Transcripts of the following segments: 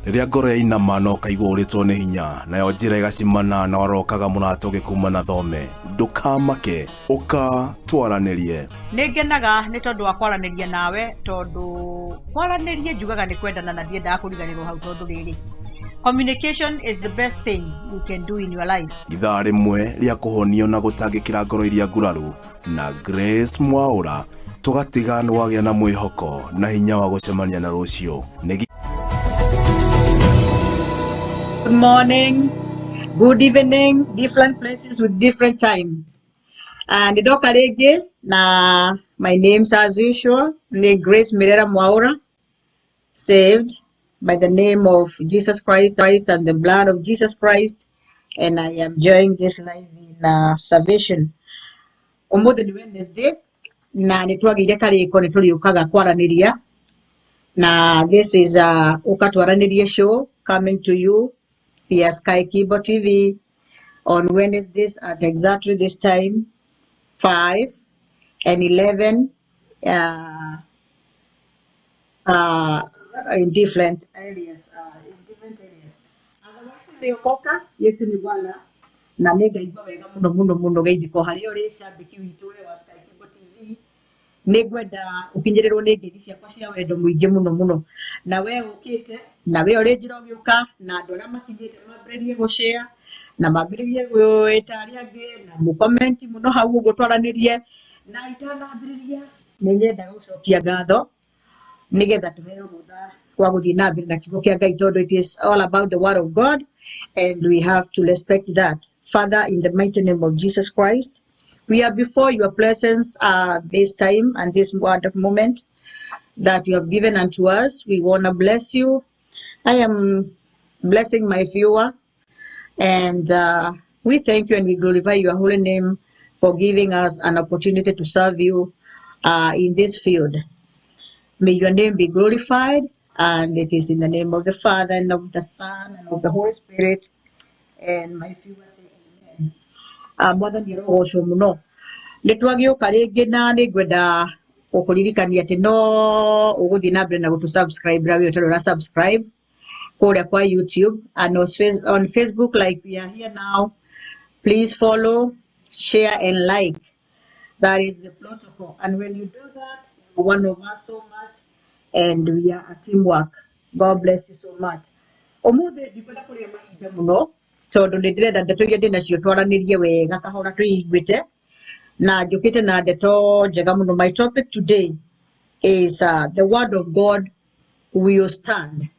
Rĩrĩa ngoro yainama na ũkaigua ũrĩtwo nĩ hinya, nayo njĩra ĩgacimana na warokaga mũrata ũgĩkuma na thome, ndũkamake, ũka twaranĩrie. Nĩ ngenaga nĩ tondũ wa kwaranĩria nawe, tondũ kwaranĩria njugaga nĩ kwendana na ndiendaga kũriganĩrwo hau, tondũ rĩrĩ, communication is the best thing you can do in your life. Ithaa rĩmwe rĩa kũhonio na gũtangĩkĩra ngoro iria nguraru na Grace Mwaũra, tũgatiga nĩ wagĩa na mwĩhoko na hinya wa gũcemania na rũciũ. Nĩ Good morning. Good evening, different places with different time. And ndoka rĩngĩ na my name's as usual nĩ Grace Mirera Mwaura, saved by the name of Jesus Christ and the blood of Jesus Christ, and I am enjoying this life in salvation. Ũmũthĩ nĩ Wednesday na nĩ twagĩire karĩko nĩ tũrĩũkaga kwaranĩria na this is a Ũka Twaranĩrie show coming to you via Sky Kibo TV on Wednesdays at exactly this time, 5 and 11 in different areas. In different areas. Otherwise, nĩũkoka Yesu ni Bwana na nĩ ngaigua wega mũno mũno mũno geithĩko harĩa ũrĩ cambĩki witũ we wa Sky Kibo TV. Nĩ ngwenda ũkinyĩrĩrwo nĩ ngeithi ciakwa cia wendo mũingĩ mũno mũno, na we ũkĩte na we ũrĩ njĩra ũgĩũka, na andũ arĩa makinyĩte mambĩrĩrie gũshare na mambĩrĩrie gwĩta arĩa angĩ na mũkomenti mũno hau ũguo twaranĩrie. Na itanambĩrĩria nĩ nyendaga gũcokia ngatho nĩgetha tũheo rũtha rwa gũthiĩ na mbere na kiugo kĩa Ngai, tondũ it is all about the word of God and we have to respect that. Father, in the mighty name of Jesus Christ, we are before your presence this time and this wonderful moment that you have given unto us. We want to bless you. I am blessing my viewer, and we thank you and we glorify your holy name for giving us an opportunity to serve you in this field. May your name be glorified, and it is in the name of the Father and of the Son and of the Holy Spirit. And my viewers say amen. Mwathani arogocwo mũno. Nĩ twagĩũka rĩngĩ na nĩ ngwenda gũkũririkania atĩ no ũgũthiĩ na mbere na gũtũ subscribe ra we ũtarĩ ũra subscribe kũrĩa kwa YouTube and on Facebook like we are here now. Please follow, share and like. That is the protocol. And when you do that, you're one of us so much, and we are a teamwork. God bless you so much. Ũmũthĩ ndikwenda kũrĩa mahinda mũno tondũ nĩ ndĩrenda ndeto iria ndĩ nacio twaranĩrie wega kahora twĩiguĩte, na njũkĩte na ndeto njega mũno. My topic today is the word of God will stand.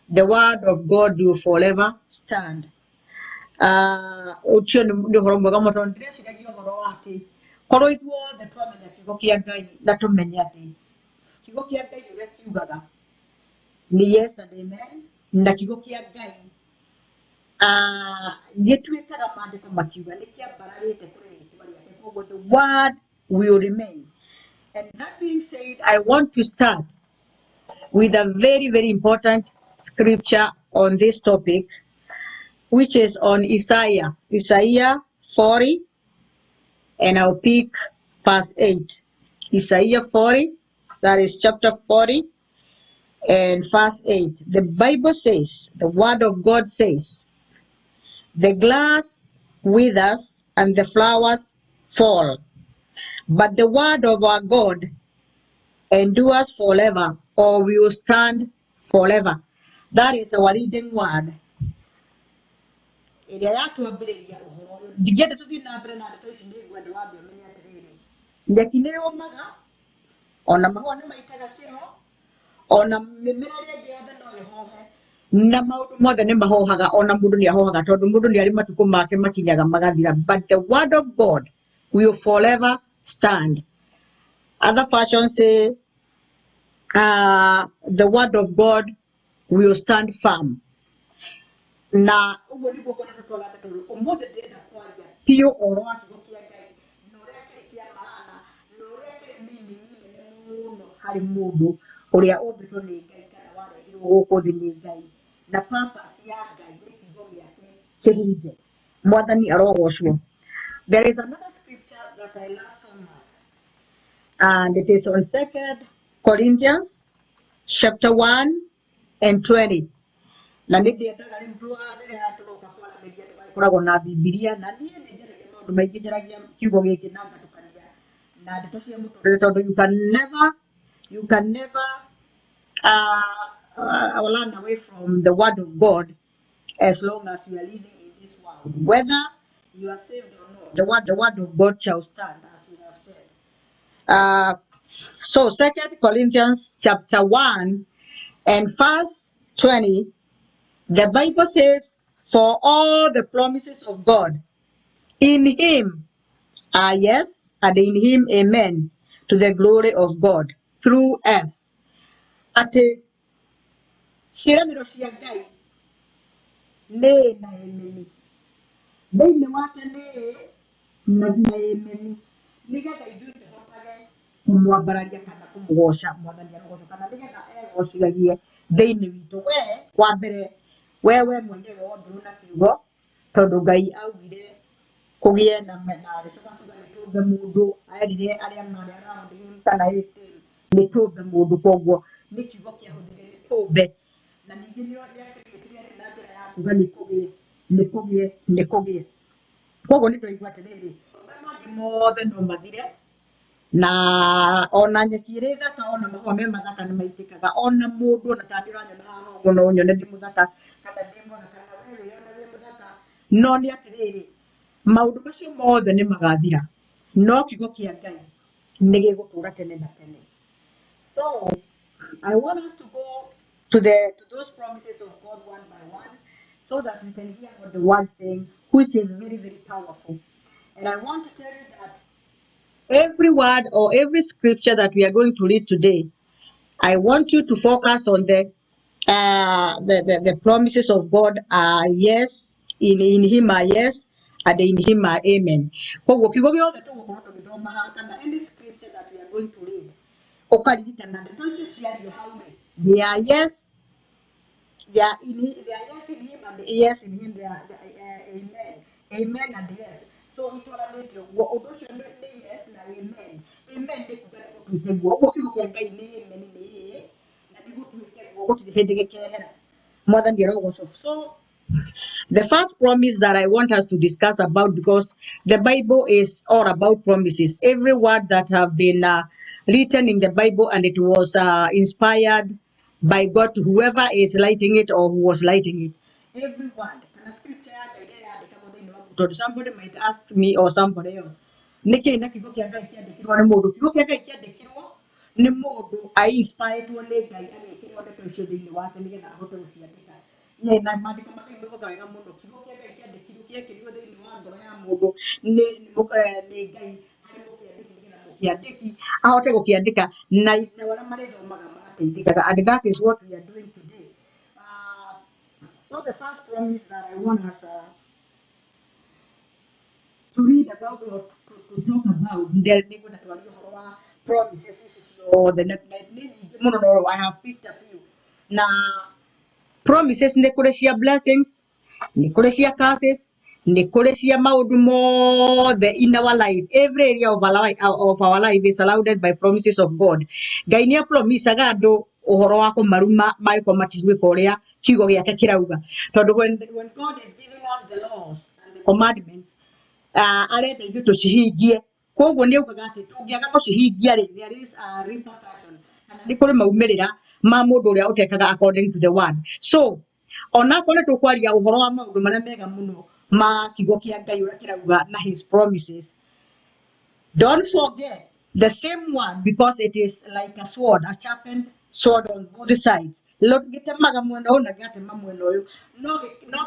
The word of God will forever stand. Ũcio nĩ ũhoro mwega mũno tondũ ndĩreciragia ũhoro wa atĩ korwo ithuothe twamenya kiugo kĩa Ngai na tũmenye atĩ kiugo kĩa Ngai ũrĩa kiugaga nĩ yes and amen, na kiugo kĩa Ngai gĩtuĩkaga maandĩko makiuga nĩ kĩambararĩte kũrĩ rĩtwa rĩake, koguo the word will remain. And that being said, I want to start with a very, very important scripture on this topic, which is on Isaiah 40, and I'll pick verse 8. Isaiah 40, that is chapter 40 and verse 8. The Bible says, the word of God says, "The grass withers and the flowers fall, but the word of our God endures forever, or will stand forever." That is our leading word. Ĩrĩa yatwambĩrĩria ũhoro ũyũ, ndingĩenda tũthiĩ na mbere na ndeto ici, nĩ ngwenda wambe ũmenye atĩrĩrĩ, nyeki nĩ yũmaga, ona mahũa nĩ maitaga kĩro, ona mĩmera ĩrĩa ĩngĩ yothe no ĩhohe, na maũndũ mothe nĩ mahohaga, ona mũndũ nĩ ahohaga tondũ mũndũ nĩ arĩ matukũ make makinyaga magathira, but the word of God will forever stand. Other versions say the word of God will stand firm. Na ũguo nĩguo ngwenda tũtwarane, tondũ ũmũthĩ ndĩrenda kwaria biũ ũhoro wa kiugo kĩa Ngai na ũrĩa kĩrĩ kĩa maana na ũrĩa kĩrĩ meaning nene mũno harĩ mũndũ ũrĩa ũmbĩtwo nĩ Ngai kana warehirwo gũkũ thĩ nĩ Ngai, na purpose ya Ngai nĩ kiugo gĩake kĩhinge. Mwathani arogocwo. There is another scripture that I love so much, and it is on Second Corinthians chapter 1 and 20. Na nĩ ndĩendaga rĩu rĩrĩa tũroka kwaranĩria tũgagĩkoragwo na Bibilia, na niĩ nĩ njaragia maũndũ maingĩ, njaragia kiugo gĩkĩ na ngatukania na ndeto cia mũtũrĩre, tondũ you can never run away from the word of God as long as you are living in this world. Whether you are saved or not, the word of God shall stand, as we have said. So Second Corinthians chapter 1 and verse 20, the Bible says, For all the promises of God in him are yes, and in him amen, to the glory of God through us. Atĩ ciĩranĩro cia Ngai nĩ na amen, thĩinĩ wake nĩ na amen, nĩgetha ithuĩ tũhotage kũmwambararia kana kũmũgoca Mwathani arogocwo, kana nĩgetha egocithagie thĩinĩ witũ. We wa mbere, we mwenyewe wombirwo na kiugo, tondũ Ngai augire kũgĩe na agĩcoka kuga nĩ tũmbe mũndũ, erire arĩa marĩ around him kana his team nĩ tũmbe mũndũ, koguo nĩ kiugo kĩahũthĩrire nĩ tũmbe. Na ningĩ nĩ akĩrĩkĩtie na njĩra ya kuga nĩ kũgĩe, nĩ kũgĩe, nĩ kũgĩe. Koguo nĩ twaigua atĩrĩrĩ, marĩa mangĩ mothe no mathire, na ona nyeki ĩrĩ thaka, ona mahũa me mathaka nĩ maitĩkaga, ona mũndũ, ona ta niĩ ũranyona haha ũguo no ũnyone ndĩ mũthaka kana ndĩ mwega kana we wĩyone wĩ mũthaka, no nĩ atĩrĩrĩ, maũndũ macio mothe nĩ magathira, no kiugo kĩa Ngai nĩ gĩgũtũra tene na tene. So I want us to go to those promises of God one by one, so that we can hear what the word saying, which is very, very powerful. And I want to tell you that every word or every scripture that we are going to read today, I want you to focus on the promises of God are yes, in him are yes, and in him are amen. Koguo kiugo gĩothe tũgũkorwo tũgĩthoma haha kana any scripture that we are going to read, ũkaririkana ndeto icio ciario hau rĩ, they are yes, they are in him, they are yes in him and yes in him, they are amen, amen and yes. So itwaranĩte ũguo, ũndũ ũcio nĩ yes na amen. Amen nĩ kuga nĩ gũtuĩke guo. Ũguo kiugo kĩa Ngai nĩ amen, nĩ ĩĩ na nĩ gũtuĩke guo, gũtirĩ hĩndĩ gĩkehera. Mwathani arogocwo. So the first promise that I want us to discuss about, because the Bible is all about promises. Every word that have been written in the Bible, and it was inspired by God to whoever is writing it or who was writing it. Every word. Kana scripture ya Ngai ĩrĩa yandĩkagwo thĩinĩ wa tondũ somebody might ask me or somebody else, nĩkĩ na kiugo kĩa Ngai kĩandĩkirwo nĩ mũndũ? Kiugo kĩa Ngai kĩandĩkirwo nĩ mũndũ ainspiredwo nĩ Ngai, agĩkĩrwo ndeto icio thĩinĩ wake nĩgetha ahote gũciandĩka. Yeah, na maandĩko ma Ngai moigaga wega mũno, kiugo kĩa Ngai kĩandĩkirwo, kĩekĩrirwo thĩinĩ wa ngoro ya mũndũ nĩ Ngai harĩ mũkĩandĩki, nĩgetha mũkĩandĩki ahote gũkĩandĩka na arĩa marĩthomaga magateithĩkaga. And that is what we are doing today. So the first promise that I want us to read about or to talk about, nĩngwenda twarie ũhoro wa promises ici ciothe, na nĩ nyingĩ mũno, no I have picked a few. Na promises nĩ kũrĩ cia blessings, nĩ kũrĩ cia curses, nĩ kũrĩ cia maũndũ mothe in our life. Every area of our life is surrounded by promises of God. Ngai nĩ apromisaga andũ ũhoro wa kũmaruma mangĩkorwo matigwĩka ũrĩa kiugo gĩake kĩrauga, tondũ when God is giving us the laws and the commandments, arenda ithuĩ tũcihingie. Koguo nĩ augaga atĩ tũngĩaga gũcihingia rĩ, there is a repercussion, kana nĩ kũrĩ maumĩrĩra ma mũndũ ũrĩa ũtekaga according to the word. So onakorwo nĩ tũkwaria ũhoro wa maũndũ marĩa mega mũno ma kiugo kĩa Ngai ũrĩa kĩrauga na his promises, don't forget the same one, because it is like a sword, a sharpened sword on both sides. Gĩtemaga mwena ũyũ na gĩgatema mwena ũyũ, no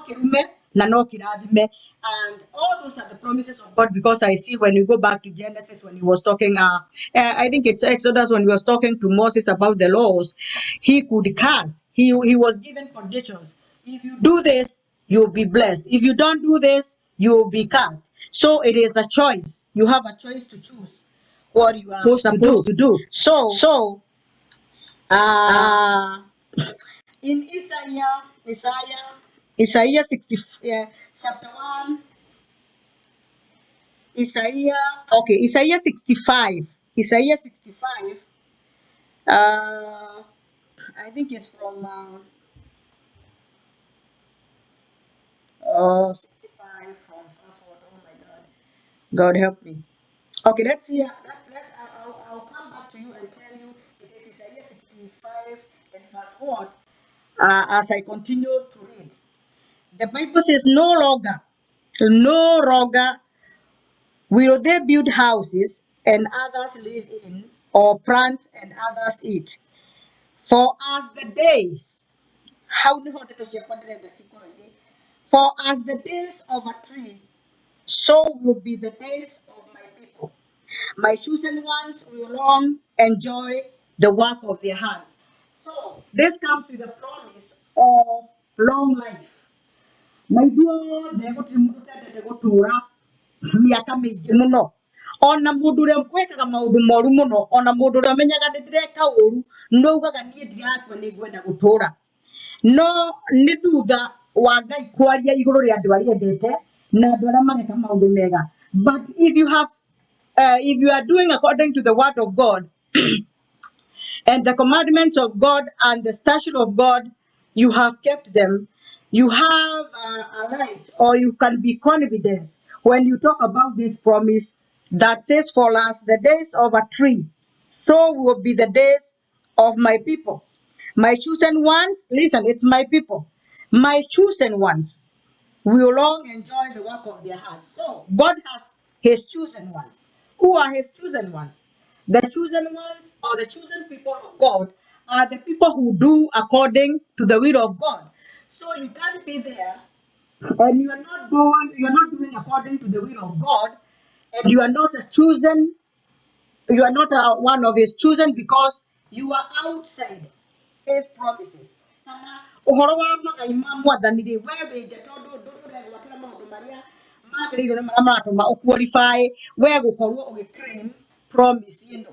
kĩrume na no kĩrathime. And all those are the promises of God, because I see when we go back to Genesis, when he was talking, I think it's Exodus, when he was talking to Moses about the laws, he could curse. He was given conditions. If you do this, you'll be blessed. If you don't do this, you will be cursed. So it is a choice. You have a choice to choose what you are supposed supposed to do. to do. So, So, in Isaiah 60, chapter 1, Isaiah, okay, Isaiah 65, Isaiah 65, I think it's from 65 from 4. Oh my God. God help me. Okay, let's see. I'll come back to you and tell you it is Isaiah 65 and verse 4 as I continue to read. The Bible says, no longer will they build houses and others live in, or plant and others eat. For as the days, how nĩho ndeto ciakwa ndĩrenda cikorwo irĩ. For as the days of a tree, so will be the days of my people. My chosen ones will long enjoy the work of their hands. So this comes with a promise of long life. Na ithuothe gũtirĩ mũndũ ũtendete gũtũra mĩaka mĩingĩ mũno. Ona mũndũ ũrĩa wĩkaga maũndũ moru mũno, ona mũndũ ũrĩa ũmenyaga nĩ ndĩreka ũru, no ugaga niĩ ndirakua, nĩ ngwenda gũtũra. No nĩ thutha wa Ngai kwaria igũrũ rĩa andũ arĩa endete na andũ arĩa mareka maũndũ mega. But if you are doing according to the word of God and the commandments of God and the statute of God, you have kept them, you have a right, or you can be confident when you talk about this promise that says, for us, the days of a tree, so will be the days of my people. My chosen ones, listen, it's my people. My chosen ones will long enjoy the work of their hands. So God has his chosen ones. Who are his chosen ones? The chosen ones, or the chosen people of God, are the people who do according to the will of God. So you can't be there and you are not going, you are not doing according to the will of God, and you are not a chosen, you are not one of his chosen, because you are outside his promises. Kana ũhoro wa magai ma Mwathani rĩ, we wĩ nja, tondũ ndũrĩ ũregwatĩra maũndũ marĩa magĩrĩirwo nĩ marĩa maratũma ũqualify we gũkorwo ũgĩclaim promise ĩno.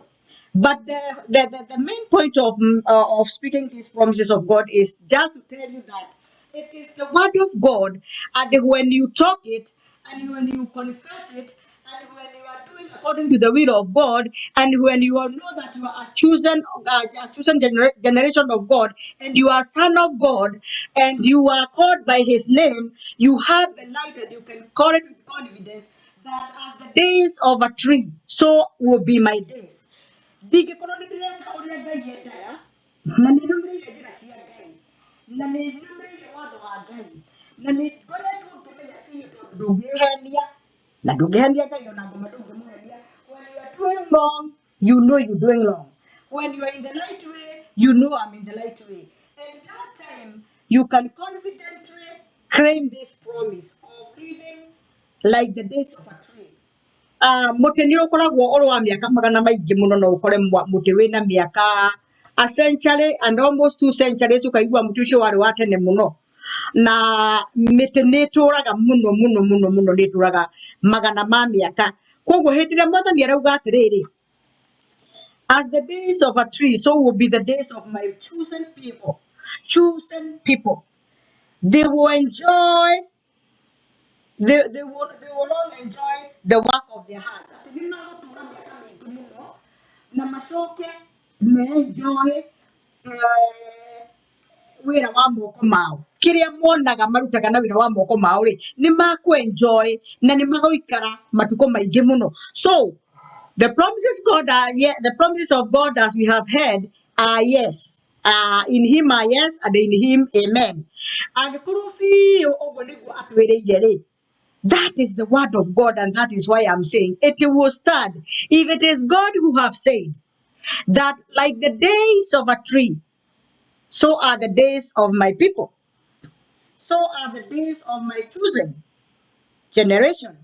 But the main point of speaking these promises of God is just to tell you that it is the word of God, and when you talk it, and when you confess it, and when you are doing according to the will of God, and when you are know that you are a chosen generation of God, and you are son of God, and you are called by His name, you have the light, and you can call it with confidence that as the days of a tree, so will be my days. Ndingĩkorwo nĩ ndĩreka ũrĩa Ngai endaga, na nĩ nũmĩrĩire njĩra cia Ngai, na nĩ nũmĩrĩire watho wa Ngai, na nĩ ngoretwo ngĩmenya biũ, tondũ ndũngĩhenia na ndũngĩhenia Ngai, ona ngoma ndũngĩmũhenia. When you are doing wrong, you know you're doing wrong. When you are in the right way, you know I'm in the right way. And that time you can confidently claim this promise of living like the days of a tree. Mũtĩ nĩ ũkoragwo ũrĩ wa mĩaka magana maingĩ mũno. No ũkore mũtĩ wĩna mĩaka a century and almost 2 centuries, ũkaigua mũtĩ ũcio warĩ wa tene mũno. Na mĩtĩ nĩ ĩtũraga mũno mũno mũno mũno, nĩ ĩtũraga magana ma mĩaka. Koguo hĩndĩ ĩrĩa Mwathani arauga atĩrĩrĩ, "As the days of a tree, so will be the days of my chosen people," chosen people, they will enjoy, they will long enjoy the work of their hands. Atĩ nĩ magũtũra mĩaka mĩingĩ mũno na macoke me-enjoy wĩra wa moko mao. Kĩrĩa monaga marutaga na wĩra wa moko mao rĩ, nĩ makũ-enjoy na nĩ magũikara matukũ maingĩ mũno. So the promises God are, yeah, the promises of God, as we have heard, are yes. In him are yes and in him amen. Angĩkorwo biũ ũguo nĩguo atwĩrĩire rĩ, that is the word of God, and that is why I'm saying it will stand. If it is God who have said that like the days of a tree, so are the days of my people, so are the days of my chosen generation.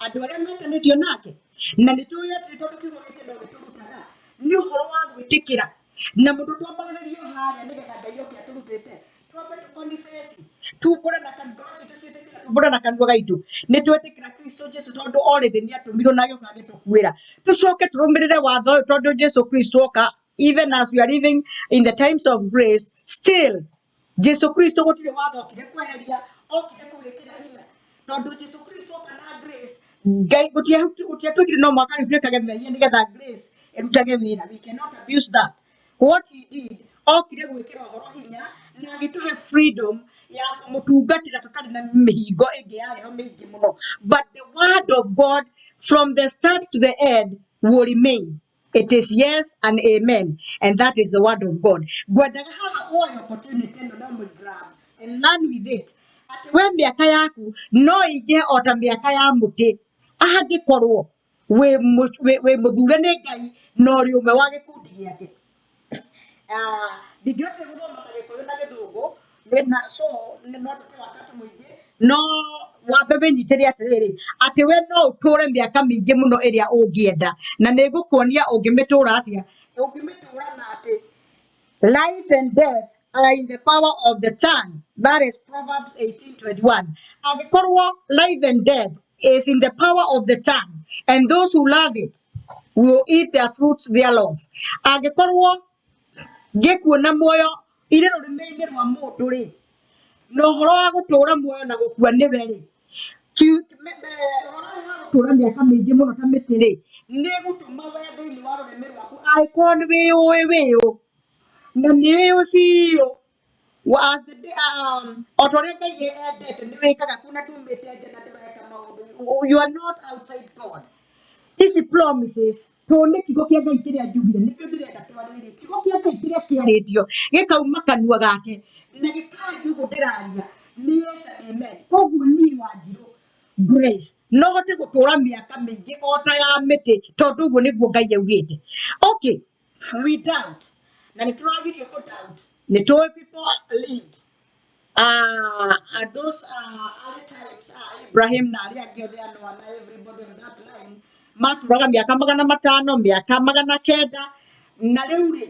Andũ arĩa metanĩtio nake, na nĩ tũĩ atĩ tondũ kiugo gĩkĩ no gĩtũrutaga nĩ ũhoro wa gwĩtĩkĩra, na mũndũ twambagĩrĩrio harĩa nĩgetha Ngai oke atũrutĩte, twambe tũconfess, tumbũre na kanua, ngoro citũ ciĩtĩkĩra, tumbũre na kanua gaitũ nĩ twetĩkĩra Kristo Jesu, tondũ already nĩ atũmirwo na agĩũka agĩtũkuĩra. Tũcoke tũrũmĩrĩre watho ũyũ, tondũ Jesu Kristo oka, even as we are living in the times of grace, still Jesu Kristo gũtirĩ watho okire kweheria, okire kũwĩkĩra hinya, tondũ Jesu Kristo oka na grace. Ngai gũtiatuĩkire no mwaka rĩu twĩkage mehia nĩgetha grace ĩrutage wĩra. We cannot abuse that. What he did, okire gwĩkĩra ũhoro hinya na agĩtũhe freedom ya kũmũtungatĩra tũtarĩ na mĩhingo ĩngĩ yarĩ ho mĩingĩ mũno. But the word of God from the start to the end will remain. It is yes and amen, and that is the word of God. Ngwendaga haha woe opportunity ĩno na grab and learn with it, atĩ we mĩaka yaku no ĩingĩhe o ta mĩaka ya mũtĩ, angĩkorwo wĩ mũthure nĩ Ngai na ũrĩ ũmwe wa gĩkundi gĩake. Ah, ndingĩhotire gũthoma ta Gĩkũyũ na Gĩthũngũ nĩna, so nĩ no tũte wakati mũingĩ. No wambe wĩnyitĩre atĩrĩrĩ, atĩ we no ũtũre mĩaka mĩingĩ mũno ĩrĩa ũngĩenda, na nĩ ngũkuonia ũngĩmĩtũra atĩa. Ũngĩmĩtũra na atĩ life and death are in the power of the tongue. That is Proverbs 18:21. Angĩkorwo life and death is in the power of the tongue, and those who love it will eat their fruits thereof. Angĩkorwo gĩkuũ na muoyo irĩ rũrĩmĩ-inĩ rwa mũndũ rĩ, na ũhoro wa gũtũra muoyo na gũkua nĩwe rĩ, ũhoro wa gũtũra mĩaka mĩingĩ mũno ta mĩtĩ rĩ, nĩ ĩgũtũma we thĩinĩ wa rũrĩmĩ rwaku, angĩkorwo nĩ wĩyũĩ wĩyũ, na nĩ wĩyũĩ biũ, o ta ũrĩa Ngai endete nĩ wĩkaga kuna ndumĩte nja na ndũreka maũndũ, you are not outside God. Ici promises tondũ nĩ kiugo kĩa Ngai kĩrĩa njugire nĩkĩo ndĩrenda twarĩrĩrie. Kiugo kĩa Ngai kĩrĩa kĩarĩtio gĩkauma kanua gake na gĩkaria ũguo ndĩraria nĩ yes and amen. Koguo niĩ Wanjirũ Grace no hote gũtũra mĩaka mĩingĩ o ta ya mĩtĩ tondũ ũguo nĩguo Ngai augĩte. Okay, we doubt na nĩ tũragirio kũ doubt. Nĩ tũĩ people lived at those early times, Ibrahim na arĩa angĩ othe a Noah na everybody on that line matũraga mĩaka 500, mĩaka 900, na rĩu rĩ,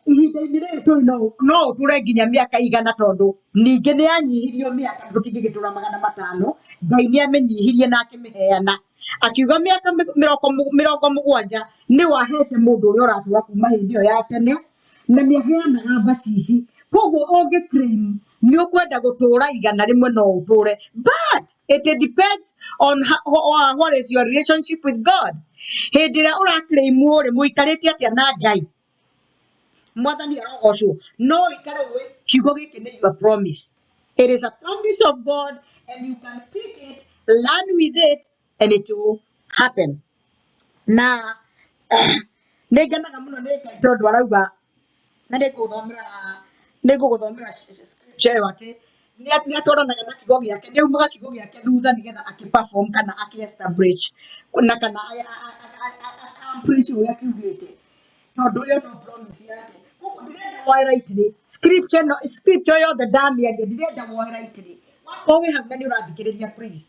ihinda-inĩ rĩrĩ tũrĩ no ũtũre nginya mĩaka 100, tondũ ningĩ nĩ yanyihirio mĩaka, tũtingĩgĩtũra 500. Ngai nĩ amĩnyihirie na akĩmĩheana akiuga mĩaka 70 nĩ wahete mũndũ ũrĩa ũratũra kuma hĩndĩ ĩyo ya tene, na nĩ aheanaga mbacici. Koguo ũngĩ claim nĩ ũkwenda gũtũra 100 no ũtũre, but it depends on how, what is your relationship with God. Hĩndĩ ĩrĩa ũra claim rĩ, mũikarĩte atĩa na Ngai? Mwathani arogocwo. No ũikare ũĩ kiugo gĩkĩ nĩ your promise. It is a promise of God and you can pick it, learn with it, and it will happen. Na nĩ ngenaga mũno nĩ Ngai tondũ arauga, na nĩ ngũgũthomera scripture ĩyo, atĩ nĩ atwaranaga na kiugo gĩake, nĩ aumaga kiugo gĩake thutha nĩgetha akĩ perform kana akĩ establish na kana accomplish ũrĩa kiugĩte, tondũ ĩyo no promise yake. Koguo ndĩrenda woe rightly scripture ĩno, scripture yothe ndamĩaria ndĩrenda woe rightly. Wakorwo wĩ hau na nĩ ũrathikĩrĩria, please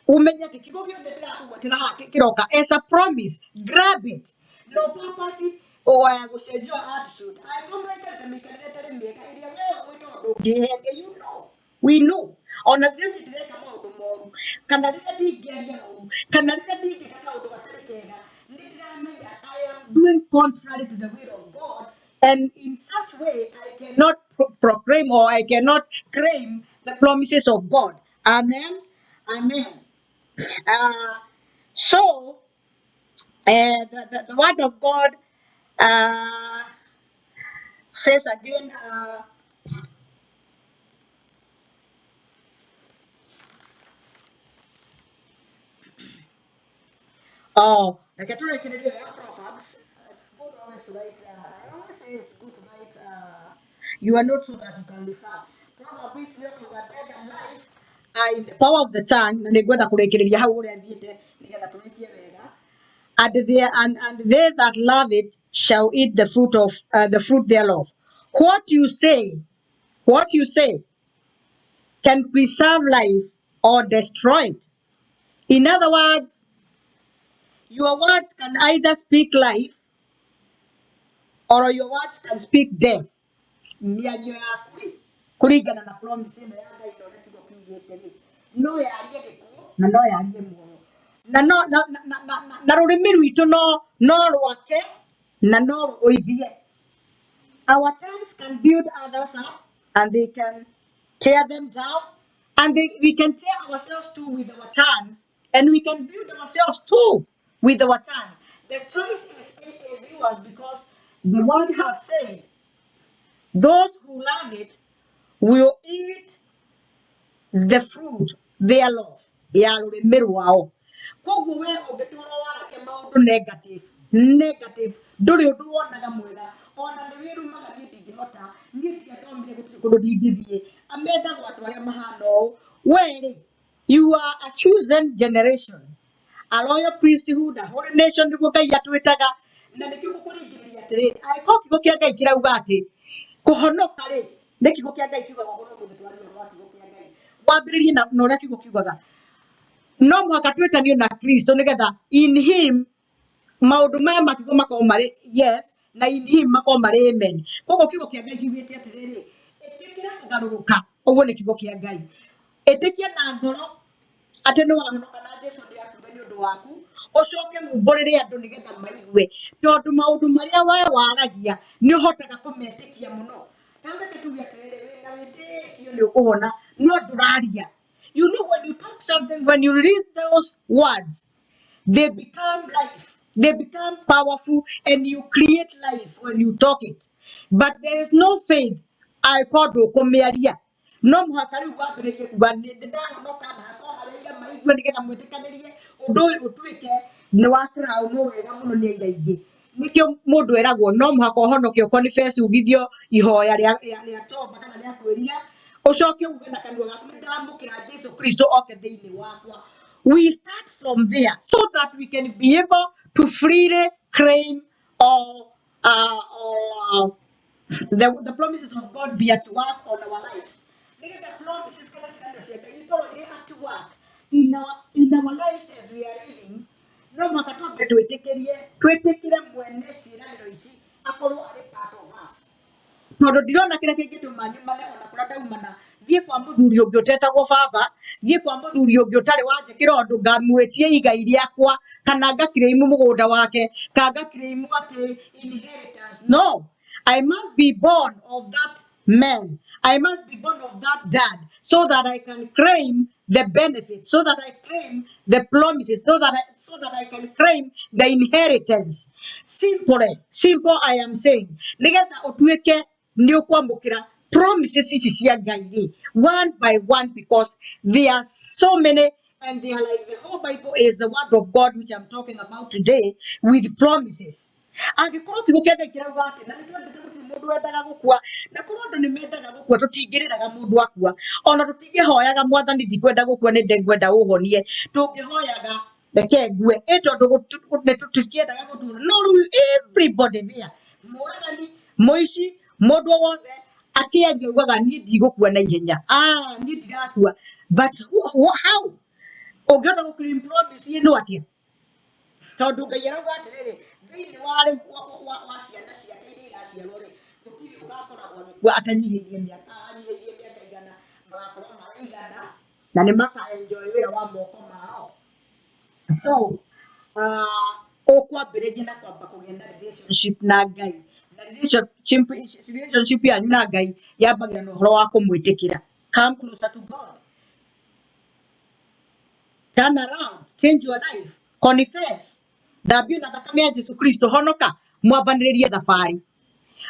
umenye atĩ kiugo gĩothe ndĩrakũgwetera haha kĩroka as a promise. Grab it. No purpose oya gũcenjia attitude angĩkorwo mũraikarĩte mĩikarĩre ĩtarĩ mĩega ĩrĩa we ũĩ, tondũ ndũngĩhenia, you know, we know. Ona rĩrĩa niĩ ndĩreka maũndũ moru, kana rĩrĩa ndingĩaria ũru, kana rĩrĩa ndingĩka kaũndũ gatarĩ kega, nĩ ndĩramenya I am doing contrary to the will of God, and in such way I cannot proclaim or I cannot claim the promises of God. Amen, amen. So the word of God says again, oh, reke tũrĩkĩrĩrie ya Proverbs. It's good always to write, I always say it's good to write your notes so that you can refer. Proverbs ĩrĩa death and life are in the power of the tongue, na nĩngwenda kũrĩkĩrĩria hau ũrĩa thiĩte nĩgetha tũrĩkie wega. And they that love it shall eat the fruit thereof. What you say can preserve life or destroy it. In other words, your words can either speak life or your words can speak death. Mĩario yaku rĩ, kũringana na promise ĩno ya Ngai na ũrĩa kiugo kiugĩte rĩ, no yarie gĩkuũ na no yarie muoyo, na no na, na, na, na, na, na rũrĩmĩ rwitũ no rwake na no rũgũithie. Our tongues can build others up and they can tear them down, and we can tear ourselves too with our tongues, and we can build ourselves too with our tongue. The choice is yours, because the word has said those who love it will eat the fruit thereof, ya rũrĩmĩ rwao. Koguo we ũngĩtũra waragia maũndũ negative negative, ndũrĩ ũndũ wonaga mwega, ona nĩ wĩrumaga, niĩ ndingĩhota, niĩ ndiathomire, gũtirĩ kũndũ ndingĩthiĩ, amendagwo andũ arĩa mahana ũũ. We rĩ, you are a chosen generation, a royal priesthood, a holy nation, nĩguo Ngai atwĩtaga. Na nĩkĩo ngũkũringĩrĩria atĩrĩrĩ, angĩkorwo kiugo kĩa Ngai kĩrauga atĩ kũhonoka rĩ, nĩ kiugo kĩa Ngai kiugaga ũguo, no mũthĩ twaria ũhoro wa kiugo kĩa Ngai. Wambĩrĩrie na ũrĩa kiugo kiugaga no mũhaka twĩtanio na Kristo nĩgetha in him maũndũ maya ma kiugo makorwo marĩ yes na in him makorwo marĩ amen. Koguo kiugo kĩa Ngai kiugĩte atĩrĩrĩ, ĩtĩkĩra kũgarũrũka, ũguo nĩ kiugo kĩa Ngai. Ĩtĩkia na ngoro atĩ nĩ wahonoka na Jesu nĩ akuire nĩ ũndũ waku, ũcoke umbũrĩre andũ nĩgetha maigue, tondũ maũndũ marĩa we waragia nĩ ũhotaga kũmetĩkia mũno. Ta rĩu reke tuge atĩrĩrĩ, wĩna wĩtĩkio nĩ ũkũhona, no ndũraria. You know when you talk something, when you release those words, they become life. They become powerful and you create life when you talk it. But there is no faith angĩkorwo ndũkũmĩaria. No mũhaka rĩu wambĩrĩrie kuga nĩ ndahonoka na hakorwo harĩa maigue nĩgetha mwĩtĩkanĩrie ũndũ ũyũ ũtuĩke nĩ wa crown wega mũno nĩ aira aingĩ. Nĩkĩo mũndũ eragwo no mũhaka ũhonoke ũconfess ugithio ihoya rĩa toba kana rĩa kwĩrira, ũcoke uge na kanua gaku nĩ ndamũkĩra Jesu Kristo oke thĩinĩ wakwa. We start from there so that we can be able to freely claim or the promises of God be at work on our lives. Nĩgetha promises kana ciĩranĩro cia Ngai ikorwo irĩ at work in our lives as we are living. No mũhaka twambe twĩtĩkĩrie, twĩtĩkĩre mwene ciĩranĩro ici akorwo arĩ part of us. Tondũ ndirona kĩrĩa kĩngĩtũma nyumane ona kũrĩa ndaumana, thiĩ kwa mũthuri ũngĩ ũtetagwo baba, thiĩ kwa mũthuri ũngĩ ũtarĩ wanjĩkĩra ũndũ, ngamwĩtie igai rĩakwa kana ngaclaim mũgũnda wake kana ngaclaim atĩ inheritance. No, I must be born of that man. I must be born of that dad so that I can claim the benefits, so that I claim the promises, so that I can claim the inheritance. Simple, simple I am saying. Nĩgetha ũtuĩke nĩ ũkwamũkĩra promises ici cia Ngai rĩ, one by one, because there are so many and they are like the whole Bible is the word of God which I'm talking about today with promises. Angĩkorwo kiugo kĩa Ngai kĩrauga atĩ na nĩ twendete, gũtirĩ mũndũ wendaga gũkua, na korwo andũ nĩ mendaga gũkua tũtingĩrĩraga mũndũ akua, ona tũtingĩhoyaga Mwathani ndikwenda gũkua, nĩ ndĩngwenda ũhonie, tũngĩhoyaga reke ngue ĩ, tondũ nĩ tũtikĩendaga gũtura. No rĩu everybody there, mũragani, mũici, mũndũ o wothe akĩaria augaga niĩ ndigũkua na ihenya, ah, niĩ ndirakua. But how ũngĩhota gũ promise ĩno atĩa, tondũ Ngai arauga atĩrĩrĩ, thĩinĩ wa rĩu wa ciana ciake iria iraciarwo rĩ, gũtirĩ ũgakoragwo agĩkua atanyihĩirie mĩaka, anyihĩirie mĩaka 100, magakorwo marĩ 100 na nĩ maka enjoy wĩra wa moko mao. So ũkwambĩrĩria na kwamba kũgĩa na relationship na Ngai, na relationship yanyu na Ngai yambagĩra na ũhoro wa kũmwĩtĩkĩra. Come closer to God, turn around, change your life, confess, thambio na thakame ya Jesu Kristo, honoka, mwambanĩrĩrie thabarĩ.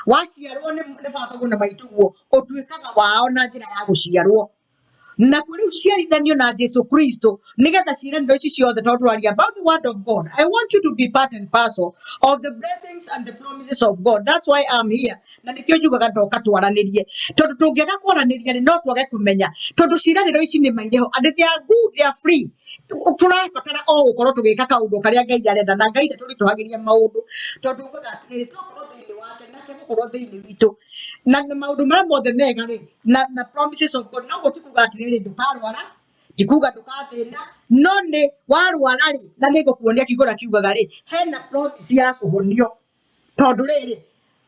Waciarwo nĩ babaguo na maitũguo, ũtuĩkaga wao na njĩra ya gũciarwo nakuo. Rĩu ciarithanio na Jesu Kristo nĩgetha ciĩranĩro ici ciothe, tondũ tũraria about the word of God. I want you to be part and parcel of the blessings and the promises of God. That's why I'm here, na nĩkĩo njugaga ndoka twaranĩrie, tondũ tũngĩaga kwaranĩria rĩ, no twage kũmenya, tondũ ciĩranĩro ici nĩ mairĩ ho and they are good, they are free. Tũrabatara o gũkorwo tũgĩka kaũndũ karĩa Ngai arenda, na Ngai ndatũritũhagĩria maũndũ, tondũ ugaga atĩrĩrĩ, twakorwo thĩinĩ wake nake gũkorwo thĩinĩ witũ na maũndũ marĩa mothe mega rĩ, na promises of God. Na ũguo ti kuga atĩrĩrĩ ndũkarwara, ti kuga ndũgathĩna, no nĩ warwara rĩ, na nĩ ngũkuonia kiugo ũrĩa kiugaga rĩ, hena promise ya kũhonio, tondũ rĩrĩ